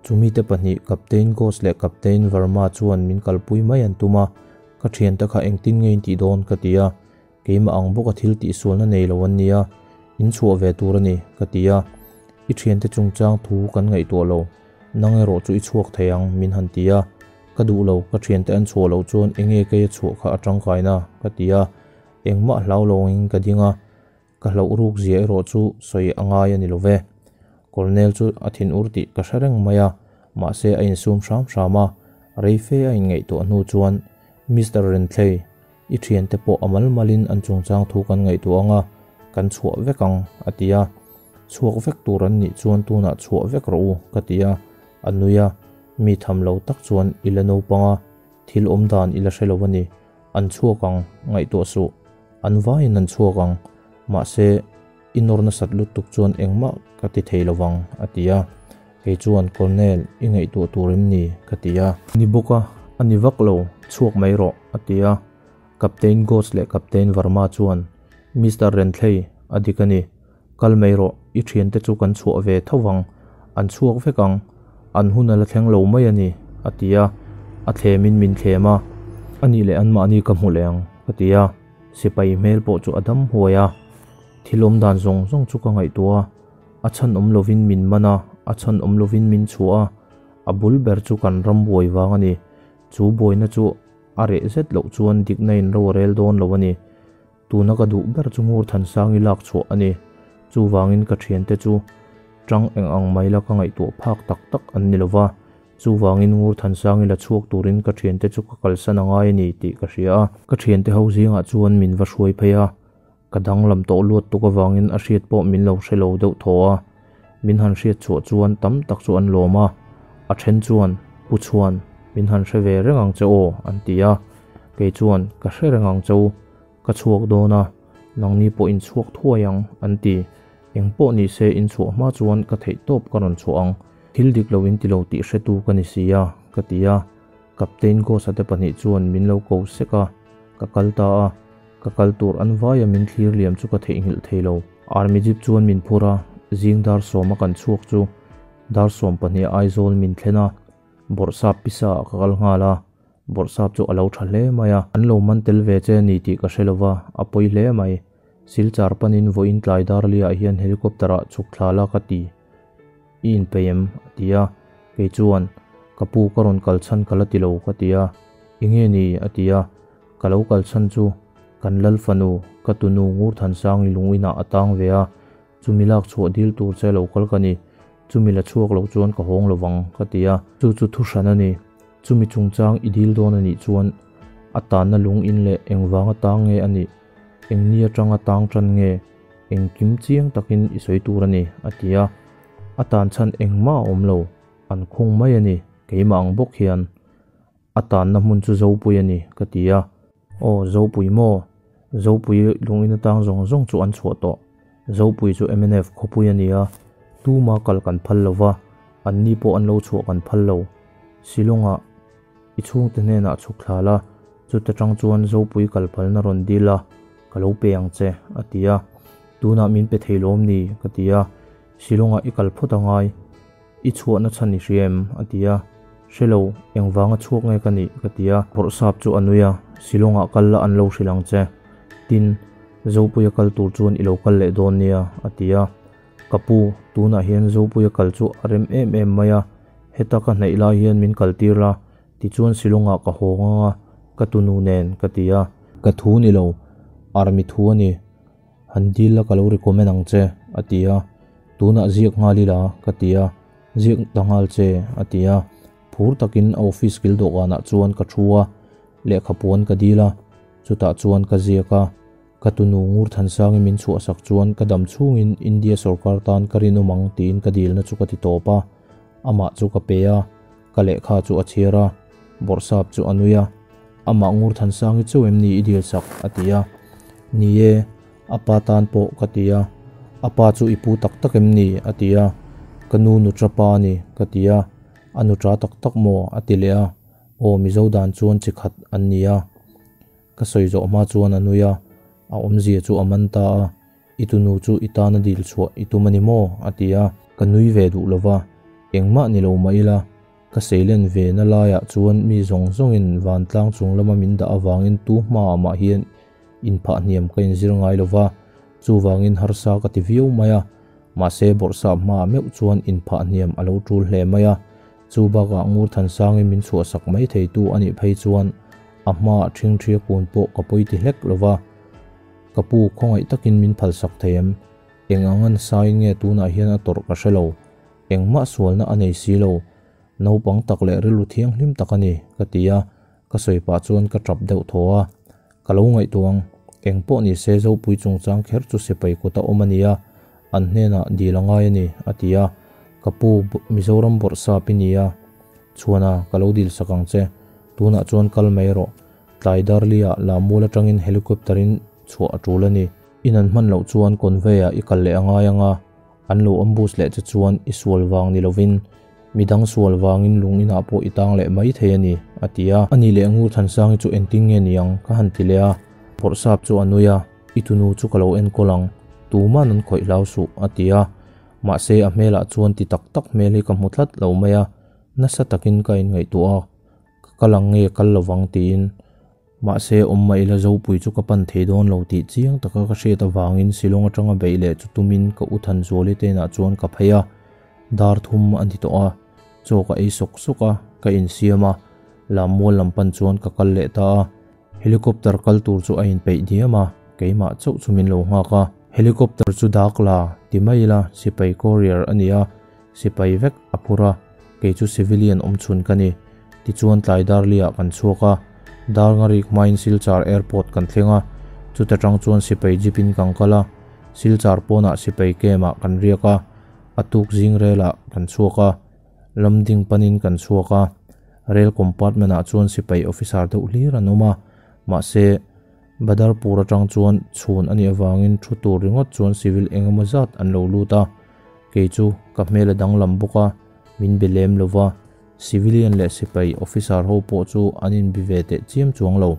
Chumite pahnih Captain Ghost leh Captain Verma chuan min kalpui mai an tum a, ka thiante kha engtin nge in tih dawn ka ti a, keimah ang bawka thil tihsualna nei lo an nia, in chhuah ve tur a ni ka ti a, i thiante chungchang thu kan ngaihtuah lo, nang erawh chu i chhuak thei ang min han ti a, ka duh lo, ka thiante an chhuah loh chuan enge keia chhuah kha a tangkaina ka ti a, engmah hlau lo angin ka ding a. Ka hlauh ruk zia erawh chu sawi a ngai a ni lo ve. Colonel chu a thin ur tih ka hre reng mai a, mahse a insum hram hram a, rei fe a inngaihtuah hnu chuan Mister Renthlei, i thiante pawh a mal malin an chungchang thu kan ngaihtuah ang a, kan chhuah vek ang, a ti a. Chhuak vek tur an nih chuan tunah chhuah vek rawh u, ka ti a, a nui a, mi tham lo tak chuan i la naupang a, thil awm dan i la hre lo a ni, an chhuak ang, ngaihtuah suh. An vaiin an chhuak ang, mahse i nawr nasat lutuk chuan engmah ka ti thei lovang, a ti a. Kei chuan, Colonel, i ngaihtuah tur em ni? ka ti a. Ni bawk a, a ni vak lo, chhuak mai rawh, a ti a. Captain Ghost leh Captain Verma chuan, Mister Renthlei, a dik a ni. Kal mai rawh, i thiante chu kan chhuah ve tho vang, an chhuak vek ang, an hun a la thleng lo mai a ni, a ti a, a thlemin min thlem a, a nih leh anmahni ka hmu leh ang, ka ti a, sipai hmel pawh chu a dam huai a, thil awm dan zawng zawng chu ka ngaihtuah a, a chhan awm lovin min man a, a chhan awm lovin min chhuah a, a bul ber chu kan ram buai vang a ni, chu buaina chu a reh zet loh chuan dikna in ro a rel dawn lo a ni. Tuna ka duh ber chu Ngurthansangi lak chhuah a ni. Chuvangin ka thiante chu Tang eng ang mai la ka ngaihtuah phak tak tak an ni lova, chuvangin Ngurthansangi la chhuak turin ka thiante chu ka kalsan a ngai a ni tih ka hria a. Ka thiante ho zingah chuan min va hruai phei a, ka danglam tawh luat tuk avangin a hriat pawh min lo hre lo deuh thaw a. Min han hriat chhuah chuan tam tak chu an lawm a, a then chuan, Pu Chhuan, min han hre ve reng ang che aw, an ti a. Kei chuan, Ka hre reng ang che u, Ka chhuak dawn a, nangni pawh in chhuak thuai ang, an ti. Eng pawh ni se in chhuah hma chuan ka theih tawp ka rawn chhuah ang. Thil dik lo in ti lo tih hretu ka ni si a, ka ti a. Captain Ghost-a te pahnih chuan min lo ko sek a, ka kal ta a. Ka kal tur an vaia min thlir liam chu ka theihnghilh thei lo. Army jeep chuan min phur a, zing dar sawma kan chhuak chu dar 12 Aizawl min thlen a, Bawrhsap pisa ah ka kal nghal a. Bawrhsap chu a lo tha hle mai a, an lo man tel ve che a ni tih ka hre lova, a pawi hle mai. Silchar panin vawiin tlai darliah hian helicopter ah chhuk thla la ka ti. I inpeih em? a ti a. Kei chuan, Ka pu ka rawn kal chhan ka la ti lo ka ti a. Enge ni? a ti a. Ka lo kal chhan chu kan lal fanu, ka tunu Ngurthansangi lungin ah a tang ve a, Chumi lak chhuah dil tur che lo kal ka ni. Chumi la chhuak lo chuan ka hawng lovang, ka ti a. Chu chu thu hran a ni. Chumi chungchang i dil dawn a nih chuan a tanna lung in leh engvanga tang nge a nih, eng ni atanga tang tan nge, engkim chiang takin i sawi tur a ni, a ti a. A tan chhan engmah a awm lo, an khung mai a ni, keimah ang bawk hian. A tanna hmun chu Zopui a ni, ka ti a. Aw, Zopui maw? Zopui lungin atang zawng zawng chu an chhuah tawh. Zopui chu mnf khawpui a ni a, tuma kal kan phal lo va, anni pawh an lo chhuah kan phal lo. Shillong-ah i chhungte hnenah chhuk thla la, chuta tang chuan Zopui kal phalna rawn dil a, ka lo pe ang che, a ti a. Tunah min pe thei lawm ni? ka ti a. Shillong-ah i kal phawt angai. I chhuahna chhan i hria em? a ti a. Hre lo, engvanga chhuak nge ka nih? ka ti a. Bawrhsap chu a nui a, Shillong-ah kal la an lo hrilh ang che. Tin, Zopuia kal tur chuan i lo kal leh dawn nia, a ti a. Ka pu, tunah hian Zopuia kal chu a rem em em mai a, heta ka hnaih lai hian min kaltir la, tichuan Shillong-ah ka haw ngang a, ka tunu nen, ka ti a. Ka thu ni lo, army thu a ni. Han dil la ka lo recommend ang che, a ti a. Tunah ziak nghal ila, ka ti a. Ziak ta nghal che, a ti a. Phur takin a office kil dawhkanah chuan ka thu a, lehkha puan ka dil a. Chutah chuan ka ziak a. Ka tunu Ngurthansangi min chhuahsak chuan ka dam chhungin India sorkar tan ka rinawm ang tiin ka dilna chu ka ti tawp a. Amah chu ka pe a, ka lehkha chu a chhiar a. Bawrhsap chu a nui a. Amah Ngurthansangi chauh em ni i dil sak? a ti a. Ni e, a pa tan pawh ka ti a. A pa chu i pu tak tak em ni? a ti a. Ka nu nutra pa a ni, ka ti a. A nutra tak tak maw? a ti leh a. Aw, Mizo dan chuan chi khat an ni a. Ka sawi zawh hma chuan a nui a, a awmzia chu a man ta a. I tunu chu i tana dil chhuah i tum a ni maw? a ti a. Ka nui ve duh lo va, engmah ni lo mah ila, Ka seilen ve na laiah chuan mi zawng zawngin vantlang chung lama min dah avangin tu hmaah mah hian inphah hniam ka inzir ngai lo va, chuvangin harsa ka ti viau mai a. Mahse bawrhsap hmaah meuh chuan inphah hniam a lo tul hle mai a, chu bakah Ngurthansangin min chhuahsak mai theitu a nih phei chuan a hmaah ṭhingṭhia kun pawh ka pawi ti hlek lo va. Ka pu khawngaih takin min phalsak thei em? Eng ang a nasain nge tunah hian a tawrh ka hre lo. Engmah sualna a nei si lo, naupang tak leh rilru thianghlim tak a ni, ka ti a, ka sawi pah chuan ka tap deuh thaw a. Ka lo ngaihtuah ang, eng pawh ni se Zopui chungchang kher chu sipai kut a awm a nia, an hnenah dil a ngai a ni, a ti a. Ka pu, Mizoram bawrhsap i ni a, chhuana ka lo dil sak ang che, tunah chuan kal mai rawh, tlai Darli-ah Lammual atangin helicopter-in chhuah a tul a ni. In an hman loh chuan convey-ah i kal leh a ngai ang a, An lo ambush leh che chuan i sual vang ni lovin midang sual vangin lung inah pawh i tang leh mai thei a ni, a ti a. Ani leh Ngurthansangi chu engtin nge ni ang? ka han ti leh a. Bawrhsap chu a nui a, I tunu chu ka lo enkawl ang, tuman an khawih hlau suh, a ti a. Mahse a hmelah chuan ti tak tak hmel hi ka hmu tlat lo mai a, nasa takin ka inngaihtuah a, ka kal ang nge kal lovang tiin. Mahse, awm mah ila Zopui chu ka pan thei dawn lo tih chiang taka ka hriat avangin Shillong atanga beih leh chu tumin ka u Thanzuali te inah chuan ka phei a, dar thum a ni tawh a, chaw ka ei sawk sawk a, ka insiam a, Lammual lam pan chuan ka kal leh ta a, helicopter kal tur chu a inpeih diam a, keimah chauh chu min lo nghak a. Helicopter chu dak la ti mai ila sipai courier a ni a, sipai vek a phur a, kei chu civilian awmchhun ka ni. Tichuan tlai Darli-ah kan chhuak a, dar ngarik hmain Silchar Airport kan thleng a, chuta tang chuan sipai jeep in kan kal a, Silchar pawnah sipai camp ah kan riak a, a tuk zing relah kan chhuak a, Lamding panin kan chhuak a, rail compartment ah chuan sipai officer deuh hlir an awm a, mahse Badarpur atang chuan chhun a nih avangin thu tur ringawt chuan civil eng emaw zat an lo lut a, kei chu ka hmel a danglam bawk a, min be lem lo va, civilian leh sipai officer ho pawh chu an inbi ve teh chiam chuang lo.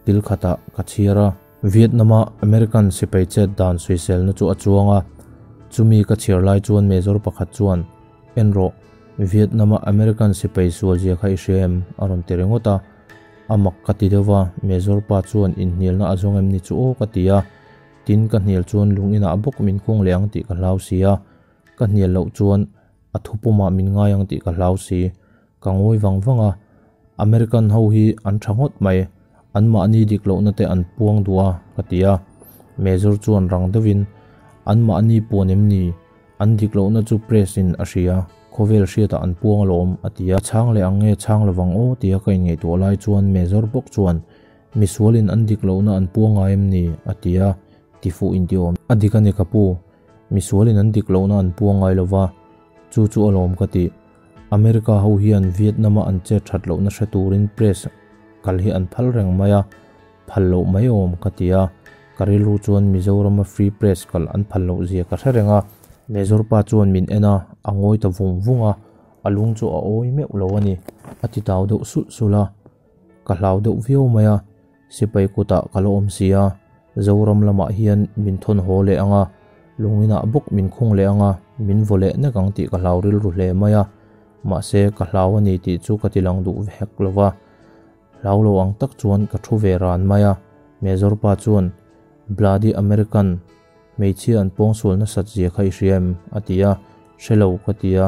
Kil khatah ka chhiar a. Vietnam-a American sipai chet dan sawiselna chu a chuang a, chumi ka chhiar lai chuan major pakhat chuan, En rawh, Vietnam-a American sipai sual zia kha i hria em? a rawn ti ringawt a. A mak ka ti deuh va, Major pa chuan inhnialna a zawng em ni chu aw ka ti a. Tin, ka hnial chuan lung inah bawk min khung leh ang tih ka hlau si a, ka hnial loh chuan a thupumah min ngai ang tih ka hlau si. Ka ngawi vang vang a, American ho hi an tha ngawt mai, anmahni dik lohna te an puang duh a ka ti a. Major chuan rang deuhin, Anmahni puan em ni? An dik lohna chu press in a hria, khawvel hriatah an puang alawm, a ti a. Chhang leh ang nge chhang lovang aw tia ka inngaihtuah lai chuan Major bawk chuan, Misualin an dik lohna an puang ngai em ni? a ti a, tifuh in ti awm. A dik a ni ka pu, misualin an dik lohna an puang ngai lova, chu chu alawm ka ti. America ho hian Vietnam-a an chet that lohna hre turin press kal hi an phal reng mai a, phal loh mai awm ka ti a, ka rilru chuan Mizorama free press kal an phal loh zia ka hre reng a. Major pa chuan min en a, a ngawi ta vung vung a, a lung chu a awi meuh lo a ni, a ti tau deuh sulh sulh a, ka hlau deuh viau mai a, sipai kutah ka la awm si a, Zoram lamah hian min thawn haw leh ang a, lunginah bawk min khung leh ang a, min vaw leh nek ang tih ka hlau rilru hle mai a, mahse ka hlau a ni tih chu ka ti lang duh hek lo va. Hlau lo ang tak chuan ka thu ve ran mai a, Major pa chuan, Bloody American, hmeichhia an pawngsual nasat zia kha i hria em? a ti a, Hre lo, ka ti a,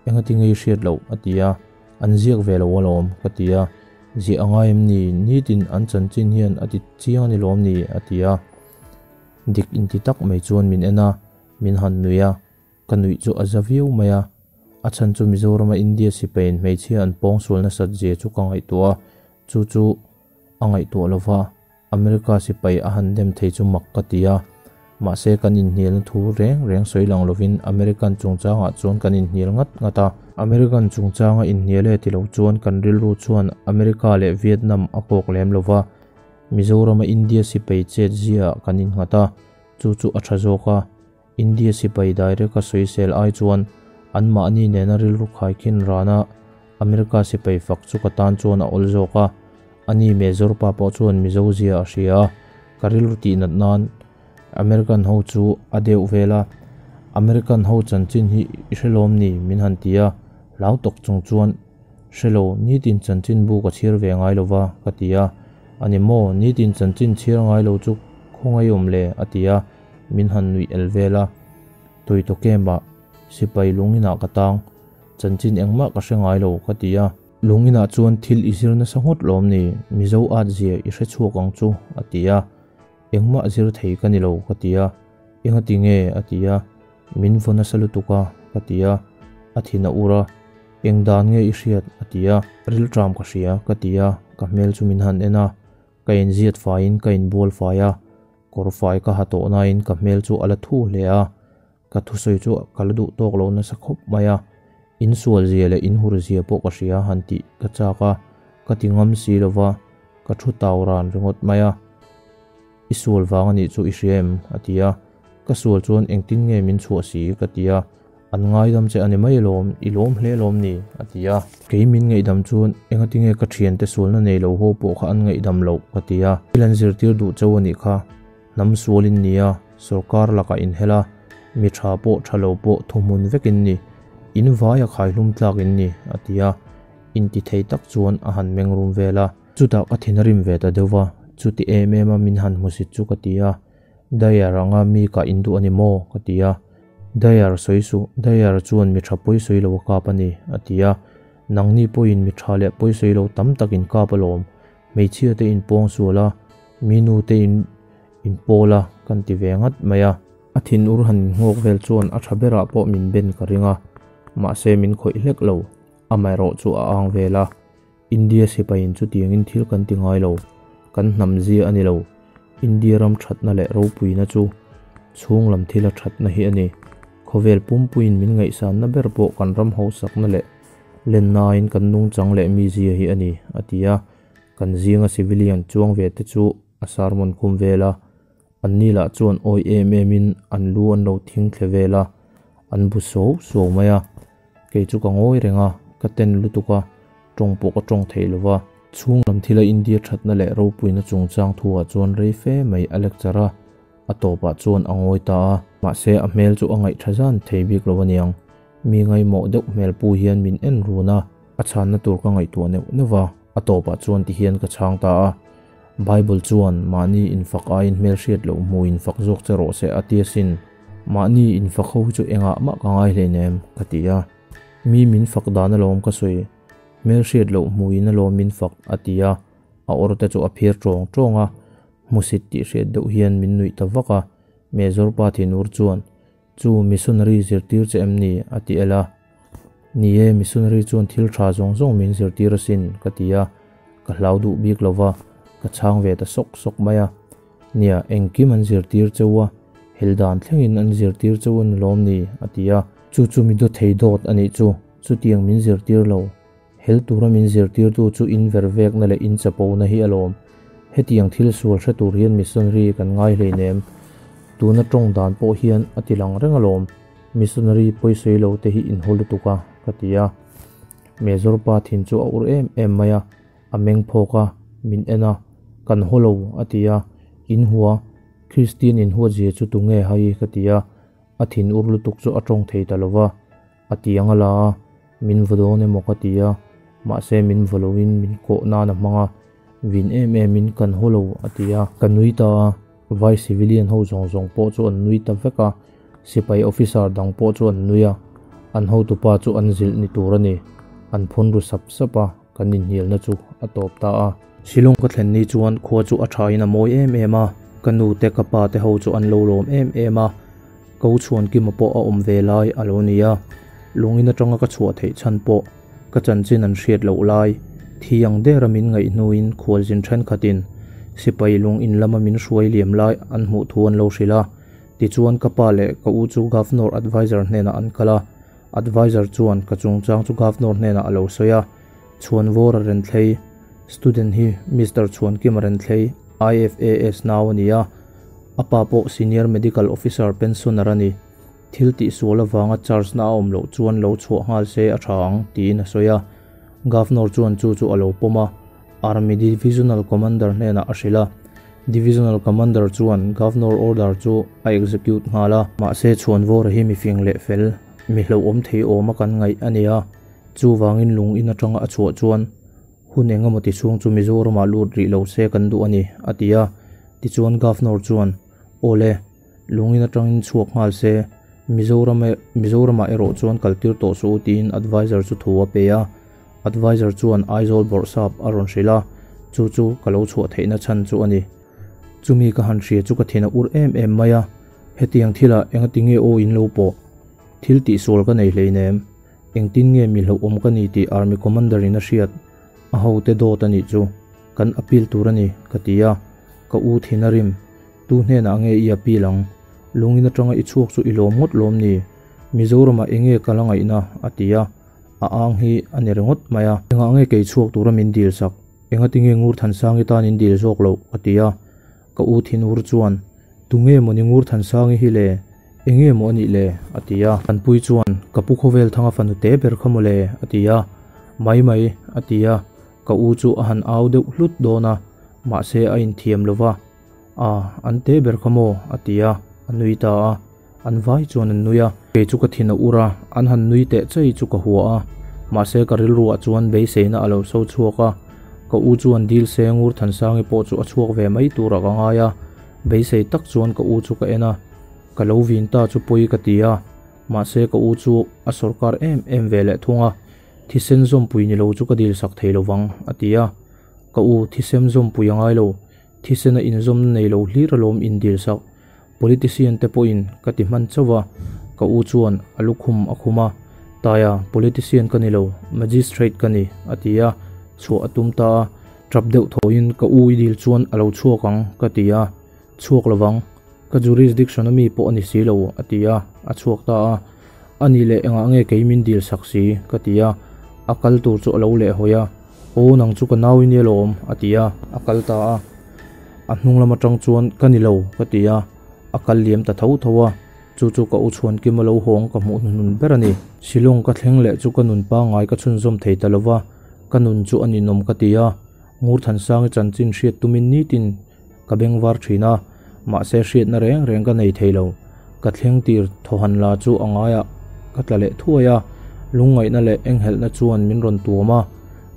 Engati nge i hriat loh? a ti a, An ziak ve lo alawm, ka ti a, Ziah a ngai em ni? Nitin an chanchin hian a ti chiang a ni lawm ni? a ti a, Dik inti tak mai chuan min en a, min han nui a, Ka nuih chu a za viau mai a, a chhan chu Mizorama India sipaiin hmeichhia an pawngsual nasat zia chu ka ngaihtuah a, chu chu a ngaihtuah lo va, America sipai a han dem thei chu mak ka ti a. Mahse kan inhnialna thu reng reng sawi lang lovin American chungchangah chuan kan inhnial ngat ngat a. American chungchanga inhnial e ti lo chuan kan rilru chuan America leh Vietnam a kawk lem lo va, Mizorama India sipai chet ziaah kan innghat a, chu chu a tha zawk a. India sipai direct a sawisel ai chuan anmahni nena rilru khaikhin rana America sipai fak chu ka tan chuan a awl zawk a, ani Major pa pawh chuan Mizo zia a hria a, ka rilru tihnat nan American ho chu a deuh vel a, American ho chanchin hi i hre lawm ni min han ti a, hlau tawk chung chuan hre lo, nitin chanchin bu ka chhiar ve ngai lova ka ti a, ani maw nitin chanchin chhiar ngai lo chu khawngaih awm le a ti a. Min han nuih el vel a, Tawih tawh kem ah sipai lunginah ka tang, chanchin engmah ka hre ngai lo ka ti a. Lunginah chuan thil i zir nasa ngawt lawm ni, Mizo at zia i hre chhuak ang chu a ti a. Engmah zir thei ka ni lo ka ti a. Engati nge a ti a, min vaw nasa lutuk a ka ti a, a thin a ur a, Eng dan nge i hriat a ti a, rilṭam ka hria ka ti a, ka hmel chu min han en a, ka inziat faiin ka inbual fai a, Kawr fai ka ha tawh nain ka hmel chu a la thu hle a, ka thusawi chu ka la duh tawk lo nasa khawp mai a, in sual zia leh in hur zia pawh ka hria han tih ka chak a, ka ti ngam si lo va, ka thu tau ran ringawt mai a. I sual vang a nih chu i hria em? a ti a, ka sual chuan engtin nge min chhuah si? ka ti a, An ngaidam che a ni mai alawm, i lawm hle alawm ni, a ti a. Kei min ngaihdam chuan engati nge ka thiante sualna nei lo ho pawh kha an ngaihdam loh, ka ti a. Thil an zirtir duh chauh a nih kha, hnam sual in ni a, sorkar lakah in hel a, mi tha pawh tha lo pawh thuhmun vek in ni, in vai a khaihlum tlak in ni, a ti a. Inti thei tak chuan a han mengrum vel a. Chutah ka thin a rim ve ta deuh va, chuti em em a min han hmusit chu ka ti a. Dyer anga mi kah in duh a ni maw? ka ti a. Dyer sawi suh, Dyer chuan mi tha pawi sawi lo a kap a ni, a ti a. Nangni pawhin mi tha leh pawi sawi lo tam tak in kap alawm. Hmeichhia te in pawng sual a, mi nu te in Inpawl a kan ti ve ngat mai a. A thinur han inngawk vel chuan a tha berah pawh min ben ka ring a, mahse min khawih hlek lo. Amaherawh chu a ang vel a, India sipaiin chutiangin thil kan ti ngai lo, kan hnam zia a ni lo. India ram thatna leh ropuina chu chhung lam thila thatna hi a ni. Khawvel pumpuiin min ngaihsanna ber pawh kan ram hausakna leh lennain kan nungchang leh mizia hi a ni, a ti a. Kan zinga civilian chuang ve te chu a sermon khum vel a, anni lah chuan awi em emin an lu an lo thing thle vel a, an bu suau suau mai a. Kei chu ka ngawi reng a, ka ten lutuk a, tawng pawh ka tawng thei lo va. Chhung lam thila India thatna leh ropuina chungchang thuah chuan rei fe mai a lecture a, a tawpah chuan a ngawi ta a. Mahse a hmel chu a ngaihtha zan thei bik lo aniang, mi ngaimawh deuh hmel pu hian min en run a, a chhanna tur ka ngaihtuah neuh neuh va, a tawpah chuan tihian ka chhang ta a. Bible chuan mahni infak aiin hmelhriat loh hmu infak zawk che rawh se a ti asin. Mahni infak ho hi chu engah mah ka ngai hleinem, ka ti a. Mi min fak dan alawm ka sawi, hmelhriat loh hmuin alawm min fak, a ti a. A awr te chu a phir tawng tawng a, hmusit tih hriat deuh hian min nuih ta vak a. Major pa thinur chuan, Chu missionary zirtir che em ni? a ti el a. Ni e, missionary chuan thil tha zawng zawng min zirtir asin, ka ti a. Ka hlau duh bik lo va, ka chhang ve ta sawk sawk mai a. Nia, engkim an zirtir cheu a, hel dan thlengin an zirtir cheu a ni lawm ni? a ti a. Chu chu mi dawthei dawt a nih chu, chutiang min zirtir lo. Hel tura min zirtirtu chu in ver vekna leh in chapona hi alawm. Hetiang thil sual hre tur hian missionary kan ngai hleinem. Tuna tawng dan pawh hian a ti lang reng alawm. Missionary pawisawi lo te hi in haw lutuk a, ka ti a. Major pa thin chu a ur em em mai a, a meng phawk a, min en a, Kan haw lo, a ti a. In hua, Kristian in huat zia chu tunge hai, ka ti a. A thin ur lutuk chu a tawng thei ta lo va. A ti ang a la a, min vaw dawn emaw ka ti a, mahse min vaw loin min kawh nan a hmang a, vin em em in kan haw lo a ti a. Ka nui ta a, vai civilian ho zawng zawng pawh chu an nui ta vek a, sipai officer dang pawh chu an nui a, an hotupa chu an zilh ni tur a ni, an phun ru sap sap a, kan inhnialna chu a tawp ta a. Shillong ka thlen ni chuan khua chu a tha in a mawi em em a, ka nu te ka pa te ho chu an lo lawm em em a, Ko Chhuankima pawh a awm ve lai a lo ni a, lungin atanga ka chhuah theih chhan pawh ka chanchin an hriat loh lai, thi ang dera min ngaih hnuin khualzin thenkhatin sipai lung in lama min hruai liam lai an hmuh thu an lo hrilh a. Tichuan ka pa leh ka u chu Governor Adviser hnenah an kal a, Adviser chuan ka chungchang chu Governor hnenah a lo sawi a, Chhuanvawra Renthlei, student hi Mister Chhuankima Renthlei, IFAS nau a ni a, a pa pawh Senior Medical Officer pensioner a ni. Thil tihsual avanga charge na a awm loh chuan lo chhuah nghal se a tha ang, tiin a sawi a. Governor chuan chu chu a lo pawm a, Army Divisional Commander hnenah a hrilh a. Divisional Commander chuan Governor order chu a execute nghal a. Mahse Chhuanvawra hi mifing leh fel, mi hlauhawm thei awma kan ngaih a ni a, chuvangin lung in atanga a chhuah chuan hun eng emaw ti chhung chu Mizoramah lut rih lo se kan duh a ni, a ti a. Tichuan Governor chuan, Aw le, lung in atangin chhuak nghal se, Mizoram Mizoramah erawh chuan kaltir tawh suh u tiin adviser chu thu a pe a. Adviser chuan Aizawl bawrhsap a rawn hrilh a, chu chu ka lo chhuah theihna chhan chu a ni. Chumi ka han hria chu ka thin a ur em em mai a, hetiang thilah engati nge aw in lo pawh? Thil tihsual ka nei hleinem. Engtin nge mi hlauhawm ka ni tih Army Commander in a hriat? A hote dawt a nih chu. Kan appeal tur a ni, ka ti a. Ka u thin a rim. Tu hnenah nge i appeal ang? Lungin atanga i chhuak chu i lawm ngawt lawm ni? Mizoramah enge ka la ngaihna? a ti a. A ang hi a ni ringawt mai a. Engah nge kei chhuak tura min dil sak? Engati nge Ngurthansangi tan in dil zawk loh? ka ti a. Ka u thinur chuan, Tunge maw ni Ngurthansangi hi le? Enge maw a nih le? a ti a. Kanpui chuan, Ka pu khawvel thanga fanu te ber kha maw le? a ti a. Mai mai, a ti a. Ka u chu a han au deuh hlut dawn a, mahse a inthiam lo va. A, an te ber kha maw? a ti a, a nui ta a. An vai chuan an nui a, kei chu ka thin a ur a, an han nui teh chei chu ka hua a, mahse ka rilruah chuan beiseina a lo so chhuak a, ka u chuan dil se ngur Thansangi pawh chu a chhuak ve mai turah ka ngai a, beisei tak chuan ka u chu ka en a, ka lo vin ta chu pawi ka ti a, mahse ka u chu a sawrkar em em ve leh thung a, thisen zawmpui ni lo chu ka dil sak thei lovang a ti a, ka u thisem zawmpui a ngai lo. Thisena inzawmna nei lo hlir alawm in dil sak. Politician te pawhin ka ti hman chauh a, ka u chuan a lukhum a khum a, Taia, politician ka ni lo, magistrate ka ni, a ti a, chhuah a tum ta a. Tap deuh thawiin ka u i dil chuan a lo chhuak ang, ka ti a, chhuak lovang, ka jurisdiction a mi pawh a ni si lo, a ti a, a chhuak ta a. A nih leh engah nge kei min dil sak si? ka ti a, a kal tur chu a lo lehhawi a, Aw nang chu ka nau i nia lawm, a ti a, a kal ta a. A hnung lam atang chuan ka ni lo, ka ti a, a kal liam ta tho tho a, chu chu ka u Chhuankima lo hawng ka hmuh hnuhnun ber a ni. Shillong ka thleng leh chu ka nun pangngai ka chhunzawm thei ta lo va, ka nun chu a ninawm ka ti a, Ngurthansangi chanchin hriat tumin nitin ka beng var thin a, mahse hriatna reng reng ka nei thei lo. Ka thleng tir thawhan la chu a ngaiah ka tla leh thuai a, lungngaihna leh enghelhna chuan min rawn tuam a,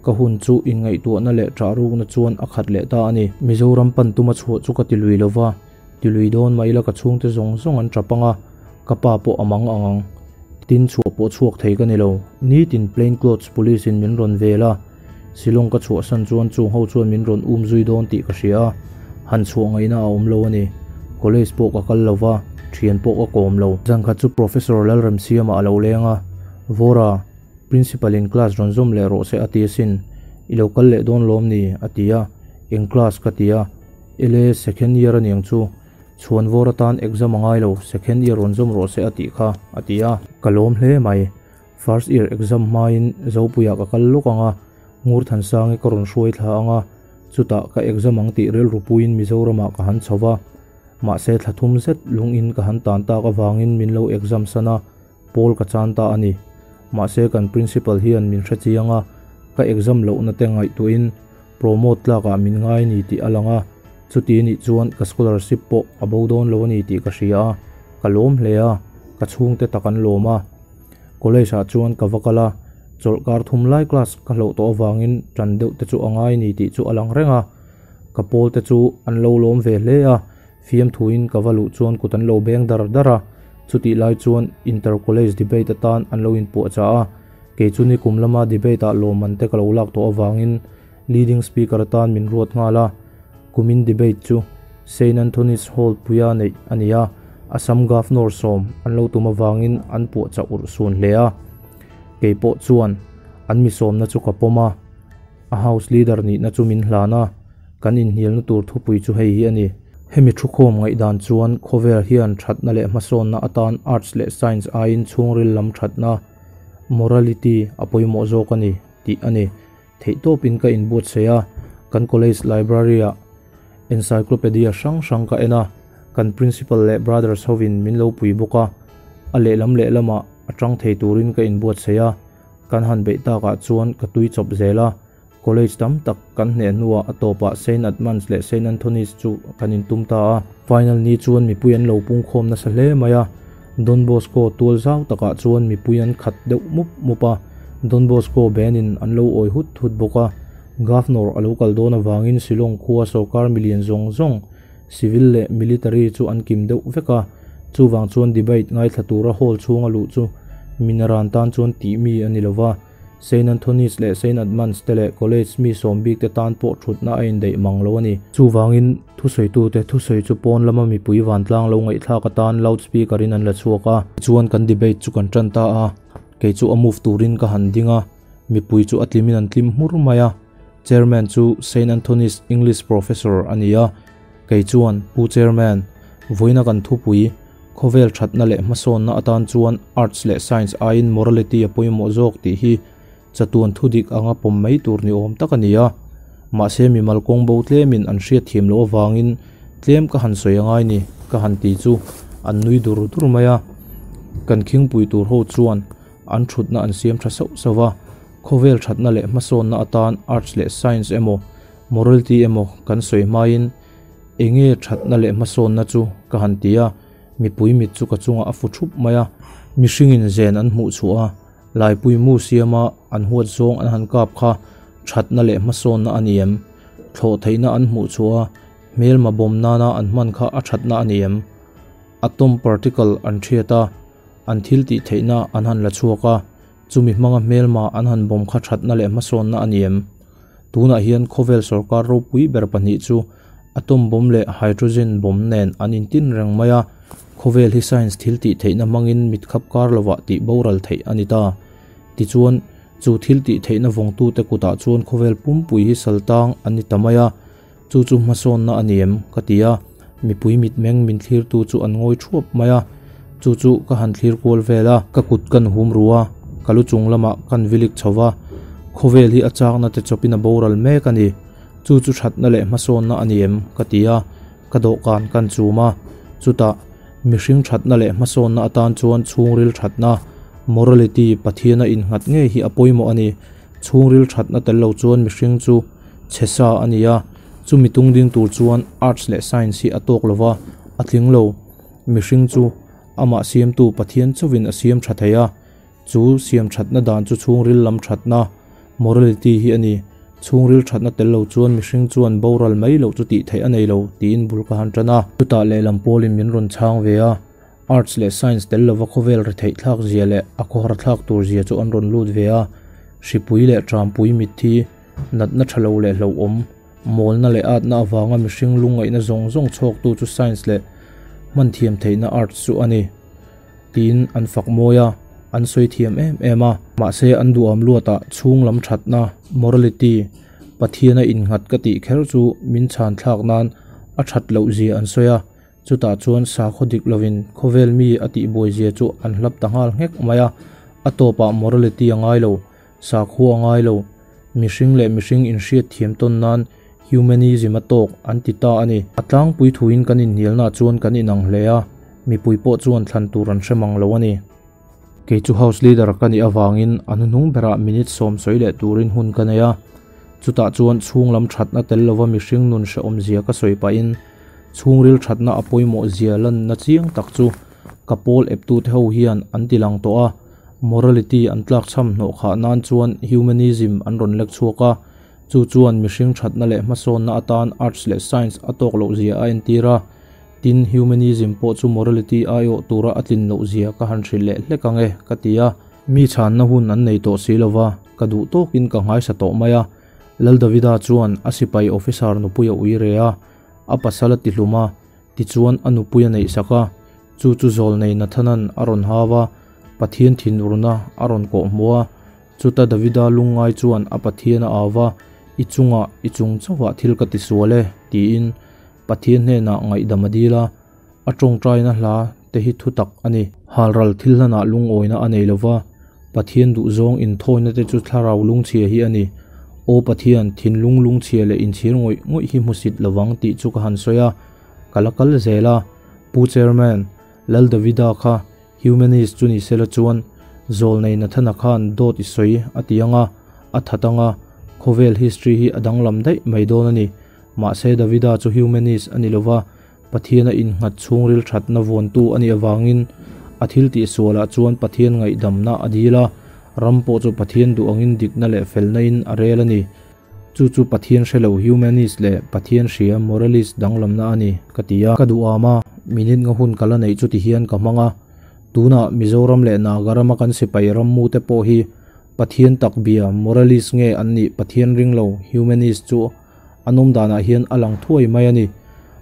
ka hun chu inngaihtuahna leh ṭahrukna chuan a khat leh ta a ni. Mizoram pan tuma chhuah chu ka ti lui lo va, ti lui dawn mah ila ka chhungte zawng zawng an ṭap ang a, ka pa pawh a mang ang ang. Tin chhuah pawh chhuak thei ka ni lo, nitin plain clothes police in min rawn vel a, Shillong ka chhuahsan chuan chung ho chuan min rawn um zui dawn tih ka hria a, han chhuah ngaihna a awm lo a ni. College pawh ka kal lo va, thian pawh ka kawm lo. Zankhat chu Professor Lalremsiama a lo leng a, Vawra, Principal in class rawn zawm leh rawh se a ti asin, i lo kal leh dawn lawm ni? a ti a, Eng class? ka ti a, Ele, second year aniang chu, chhuan vawr atan exam a ngai lo, second year rawn zawm rawh se a tih kha, a ti a. Ka lawm hle mai, First year exam hmain Zopuiah ka kal lawk ang a, Ngurthansangi ka rawn hruai thla ang a, chutah ka exam ang tih rilru puiin Mizoramah ka han chho va. Mahse thla thum zet lungin ka han tan tak avangin min lo exam san a, pawl ka chan ta a ni. Mahse kan principal hian min hre chiang a, ka exam lohna te ngaihtuahin promote tlakah min ngai ni tih a lang a, chuti nih chuan ka scholarship pawh a bo dawn lo a ni tih ka hria a, ka lawm hle a, ka chhungte tak an lawm a. College ah chuan ka va kal a, chawlhkar thum lai class ka hlauh tawh avangin tan deuh te chu a ngai ni tih chu a lang reng a, ka pawl te chu an lo lawm ve hle a, fiamthuin ka va luh chuan kut an lo beng dar dar a, chutih lai chuan inter college debate atan an lo inpuahchah a, kei chu nikum lama debate ah lawmman te ka lo lak tawh avangin leading speaker atan min ruat nghal a, kumin debate chu Saint Anthony's Hall puia neih a ni a, Assam Governor sawm an lo tum avangin an puahchah urh sun hle a. Kei pawh chuan an mi sawmna chu ka pawm a, a House Leader nihna chu min hlan a, kan inhnialna tur thupui chu hei hi a ni. Hemi thukhawm ngaihdan chuan khawvel hian thatna leh hmasawnna atan Arts leh Science aiin chhungril lam thatna, morality, a pawimawh zawk a ni, tih a ni. Theihtawpin ka inbuatsaih a, kan college library-ah encyclopedia hrang hrang ka en a, kan principal leh brothers hovin min lo pui bawk a, a lehlam lehlamah a tang thei turin ka inbuatsaih a, kan han beih takah chuan ka tui chawp zel a, college tam tak kan hneh hnuah a tawpah Saint Edmunds leh Saint Anthony's chu kan intum ta a. Final ni chuan mipui an lo pungkhawm nasa hle mai a, Don Bosco tual zau takah chuan mipui an khat deuh mup mup a, Don Bosco band-in an lo awi hut hut bawk a. Governor a lo kal dawn avangin Shillong khua sorkar milian zawng zawng, civil leh military chu an kim deuh vek a, chuvang chuan debate ngaithla tura hall chhunga luh chu minaran tan chuan tih mi a ni lo va. Saint Anthony's leh Saint Edmund's te leh college mi sawm bik te tan pawh thutna a indaih mang lo a ni. Chuvangin, thusawitu te thusawi chu pawn lama mipui vantlang lo ngaihthlak atan loudspeaker in an la chhuak a. Tichuan kan debate chu kan tan ta a, kei chu a move turin ka han ding a, mipui chu a tlimin an tlim hmur mai a. Chairman chu Saint Anthony's English professor a ni a, kei chuan, Pu Chairman, vawiina kan thupui, Khawvel thatna leh hmasawnna atan chuan Arts leh Science aiin Morality a pawimawh zawk tih hi chatuan thudik anga pawm mai tur ni awm tak a ni a. Mahse mimal kawng bo tlemin an hriatthiam loh avangin tlem ka han sawi angai ni ka han ti chu an nui dur dur mai a. Kan khingpui tur ho chuan an thutna an siam tha sauh sauh a, khawvel thatna leh hmasawnna atan Arts leh Science emaw Morality emaw kan sawi hmain Enge thatna leh hmasawnna chu ka han ti a, mipui mit chu ka chungah a fu thup mai a, mihringin zen an hmuh chhuah a, laipui mu siama an huat zawng an han kap kha thatna leh hmasawnna a ni em? Thlawh theihna an hmuh chhuah a, hmelma bawm nana an hman kha a thatna a ni em? Atom particle an thiat a, an thil tih theihna an han la chhuak a, chumi hmanga hmelma an han bawm kha thatna leh hmasawnna a ni em? Tunah hian khawvel sorkar ropui ber pahnih chu. Atom bomb leh hydrogen bomb nen an intin reng mai a, khawvel hi science thil tih theihna hmangin mit khap kar lovah tih boral theih a ni ta. Tichuan, chu thil tih theihna vawngtute kutah chuan khawvel pumpui hi saltang an ni ta mai a, chu chu hmasawnna a ni em? ka ti a, mipui mitmeng min thlirtu chu an ngawi thuap mai a, chu chu ka han thlir kual vel a, ka kut kan hum ru a, ka lu chung lamah kan vilik chho va, khawvel hi a chakna te chawpin a boral mek a ni. Chu chu thatna leh hmasawnna a ni em? ka ti a, ka dawhkan kan chum a. Chutah, mihring thatna leh hmasawnna atan chuan chhungril thatna, morality, Pathiana innghat ngei hi a pawimawh a ni. Chhungril thatna tel lo chuan mihring chu chhe sa a ni a, chumi tung ding tur chuan arts leh science hi a tawk lo va, a tling lo. Mihring chu amah siamtu Pathian chauhin a siam tha thei a. Chu siam thatna dan chu chhungril lam thatna, morality, hi a ni. Chhungril thatna tel lo chuan mihring chuan boral mai loh chu tih theih a nei lo, tiin bul ka han tan a. Chutah lehlam pawlin min rawn chhang ve a, Arts leh Science tel lova khawvel retheih thlak zia leh a khawhar thlak tur zia chu an rawn lut ve a. Hripui leh trampui mitthi, natna tha lo leh hlauhawm, mawlna leh atna avanga mihring lungngaihna zawng zawng chhawktu chu Science leh hmanthiam theihna Arts chu a ni. Tiin an fak mawi a, an sawi thiam em em a. Mahse an duham luatah chhung lam thatna, morality, Pathiana innghat ka tih kher chu min chhan thlak nan a that loh zia an sawi a, chutah chuan sakhaw dik lovin khawvel mi a tih buai zia chu an hlap ta nghal nghek mai a, a tawpah morality a ngai lo, sakhua a ngai lo, mihring leh mihring inhriat thiam tawn nan Humanism a tawk an ti ta a ni. A tlangpui thuin kan inhnialnaah chuan kan inang hle a, mipui pawh chuan thlan tur an hre mang lo a ni. Kei chu House Leader ka nih avangin a hnuhnung berah minute sawm sawi leh turin hun ka nei a, chutah chuan chhunglam thatna tel lova mihring nun hrehawm zia ka sawi pahin chhungril thatna a pawimawh zia lanna chiang tak chu ka pawl eptute ho hian an ti lang tawh a, morality an tlakchham hnawh khah nan chuan humanism an rawn lek chhuak a. Chu chuan mihring thatna leh hmasawnna atan arts leh science a tawk loh zia a entir a, tin humanism pawh chu morality aiawh tura a tlin loh zia ka han hrilh leh hlek ang e, ka ti a. Mi chhanna hun an nei tawh si lova, ka duh tawkin ka nghaisa tawh mai a. Lal Davida chuan a sipai officer nupui a ui re a, a pasal a tihlum a, tichuan a nupui a neihsak a, chu chu zawlnei Nathana'n a rawn hau a, Pathian thinurna a rawn kawhhmuh a. Chuta Davida lungngai chuan a Pathian a au va, I chungah, i chung chauhah thil ka ti sual e, tiin Pathian hnenah ngaihdam a dil a. A tawngtaina hla te hi thutak a ni. Halral thil hlanah lungawina a nei lo va, Pathian duhzawng inthawina te chu thlarau lungchhia hi a ni. Aw Pathian, thinlung lungchhia leh inchhir ngawih ngawih hi hmusit lovang tih chu ka han sawi a, ka la kal zel a. Pu Chairman, Lal Davida kha Humanist chu ni sela chuan Zawlnei Nathana khan dawt i sawi a ti ang a, a that ang a, khawvel history hi a danglam daih mai dawn a ni. Mahse Davida chu humanist a ni lova, Pathiana innghat chhungril thatna vuantu a nih avangin a thil tihsualah chuan Pathian ngaihdamna a dil a, ram pawh chu Pathian duh angin dikna leh felna in a rel a ni. Chu chu Pathian hre lo humanist leh Pathian hria moralist danglamna a ni, ka ti a. Ka duh am a, minute nga hun ka la neih chuti hian ka hmang a. Tunah Mizoram leh Naga rama kan sipai rammu te pawh hi Pathian tak bia moralist nge an nih Pathian ring lo humanist chu an awm danah hian a lang thuai mai a ni.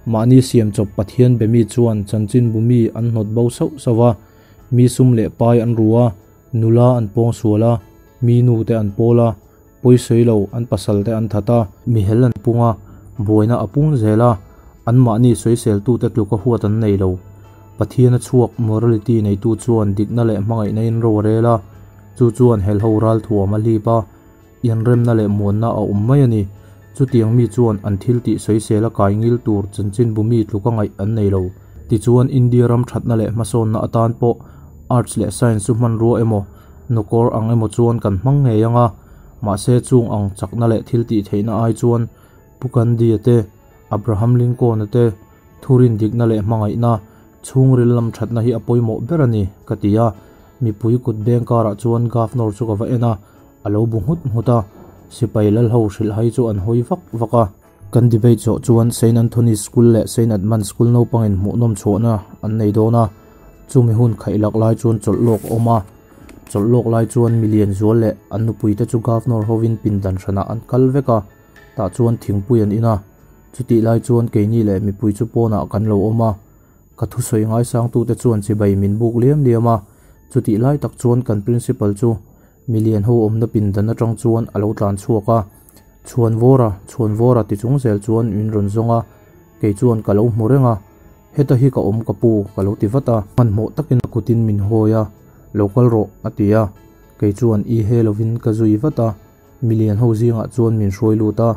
Mahni siam chawp Pathian be mi chuan chanchinbu mi an hnawt bo sauh sauh va, mi sum leh pai an ru a, nula an pawng sual a, mi nu te an pawl a, Pawisawi lo an pasal te an that a, mihel an pung a, buaina a pung zel a, anmahni sawiseltute tluka huat an nei lo. Pathian a chhuak morality neitu chuan dikna leh hmangaihna in ro a rel a, chu chuan helho ralthuam a hlip a, inremna leh muanna a awm mai a ni. Chutiang mi chuan an thil tih sawisel a kai ngil tur chanchinbu mi tluka ngaih an nei lo. Tichuan India ram thatna leh hmasawnna atan pawh Arts leh Science chu hmanrua emaw, Nukawr ang emaw chuan kan hmang ngei ang a, mahse chung ang chakna leh thil tih theihna ai chuan Pu Gandhi-a te, Abraham Lincoln-a te thurin dikna leh hmangaihna, chhungril lam thatna hi a pawimawh ber a ni, ka ti a. Mipui kut beng karah chuan Governor chu ka va en a, a lo bu nghut nghut a, sipai lalho hrilhhai chu an hawi vak vak a. Kan debate zawh chuan Saint Anthony School leh Saint Edmund School naupangin hmuhnawm chhuahna an nei dawn a, chumi hun khaih lak lai chuan chawlh lawk a awm a. Chawlh lawk lai chuan milian zual leh an nupuite chu Governor hovin pindan hranah an kal vek a, tah chuan thingpui an in a. Chutih lai chuan keini leh mipui chu pawnah kan lo awm a, ka thusawi ngaisangtute chuan chibai min buk liam liam a. Chutih lai tak chuan kan principal chu milian ho awmna pindan atang chuan a lo tlan chhuak a, Chhuanvawra, Chhuanvawra ti chung zel chuan min rawn zawng a, kei chuan ka lo hmu reng a, heta hi ka awm ka pu ka lo ti vat a. Hmanhmawh takin a kutin min hawi a, Lo kal rawh a ti a, kei chuan i he lovin ka zui vat a, milian ho zingah chuan min hruai lut a,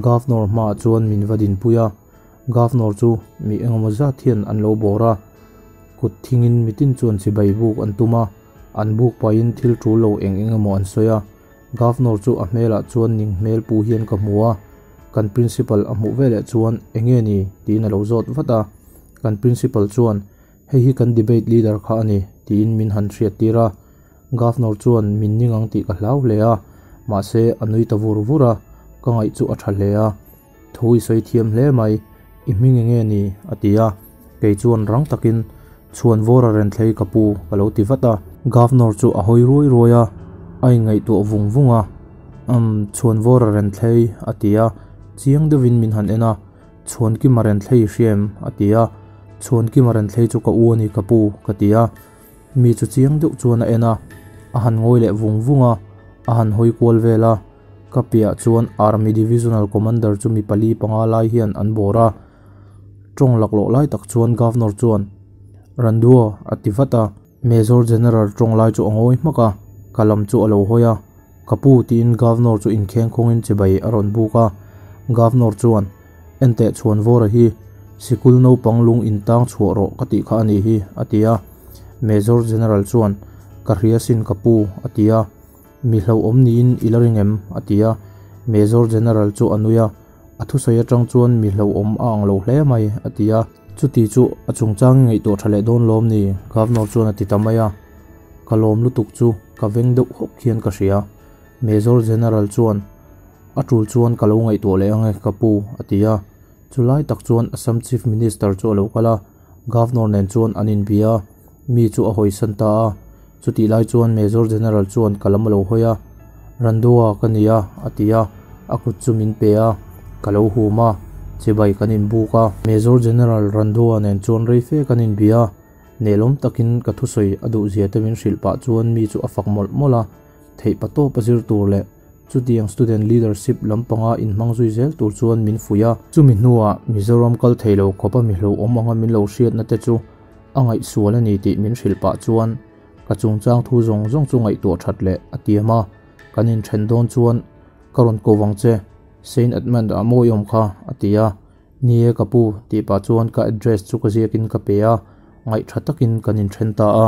Governor hmaah chuan min va dinpui a, Governor chu mi engemaw zat hian an lo bawr a, kut thingin mitin chuan chibai buk an tum a, an buk pahin thil tul lo eng eng emaw an sawi a, Governor chu a hmelah chuan ning hmel pu hian ka hmu a, kan Principal a hmuh veleh chuan enge ni tiin a lo zawt vat a, kan Principal chuan hei hi kan debate leader kha a ni tiin min han hriattir a, Governor chuan min ning ang tih ka hlau hle a, mahse a nui ta vur vur a, ka ngaih chu a tha hle a. Thu i sawi thiam hle mai, i hming enge ni? a ti a, kei chuan rang takin Chhuanvawra Renthlei ka pu ka lo ti vat a. Governor chu a hawi ruai ruai a, a inngaihtuah vung vung a, Umm, Chhuanvawra Renthlei a ti a, chiang deuhin min han en a, Chhuankima Renthlei i hria em? a ti a, Chhuankima Renthlei chu ka u a ni ka pu ka ti a. Mi chu chiang deuh chuan a en a, a han ngawi leh vung vung a, a han hawi kual vel a, ka piah chuan Army Divisional Commander chu mi pali panga lai hian an bawr a, tawng laklawh lai tak chuan Governor chuan, Randua a ti vat a, Major General tawng lai chu a ngawi hmak a, ka lam chu a lo hawi a, Ka pu tiin Governor chu inkheng khawngin chibai a rawn buk a, Governor chuan, Enteh Chhuanvawra hi sikul naupang lung intang chhuah rawh ka tih kha a nih hi, a ti a. Major General chuan, Ka hria sin ka pu, a ti a. Mi hlauhawm niin i la ring em? a ti a. Major General chu a nui a, A thusawi atang chuan mi hlauhawm a ang lo hle mai, a ti a. Chuti chu a chungchang i ngaihtuah tha leh dawn lawm ni? Governor chuan a ti ta mai a. Ka lawm lutuk chu ka veng deuh hawk hian ka hria. Major General chuan, A tul chuan ka lo ngaihtuah leh ang e, ka pu, a ti a. Chu lai tak chuan Assam Chief Minister chu a lo kal a, Governor nen chuan an inbia a, mi chu a hawisan ta a. Chutih lai chuan Major General chuan ka lam a lo hawi a, Randua ka ni a, a ti a, a kut chu min pe a, ka lo hum a, chibai kan inbuk a. Major General Randua nen chuan rei fe kan inbia a, nelawm takin ka thusawi a duhzia te min hrilh pah chuan mi chu a fak mawlh mawlh a, theih pa tawp a zir tur leh chutiang student leadership lampanga inhmang zui zel tur chuan min fuih a. Chumi hnuah Mizoram kal thei lo khawpa mi hlauhawm anga min lo hriatna te chu a ngaihsual a ni tih min hrilh pah chuan ka chungchang thu zawng zawng chu ngaihtuah that leh a tiam a, kan inthen dawn chuan ka rawn ko vang che, Saint Edmund ah mawi awm kha a ti a, Ni e ka pu tih pah chuan ka address chu ka ziakin ka pe a, ngaihtha takin kan inthen ta a.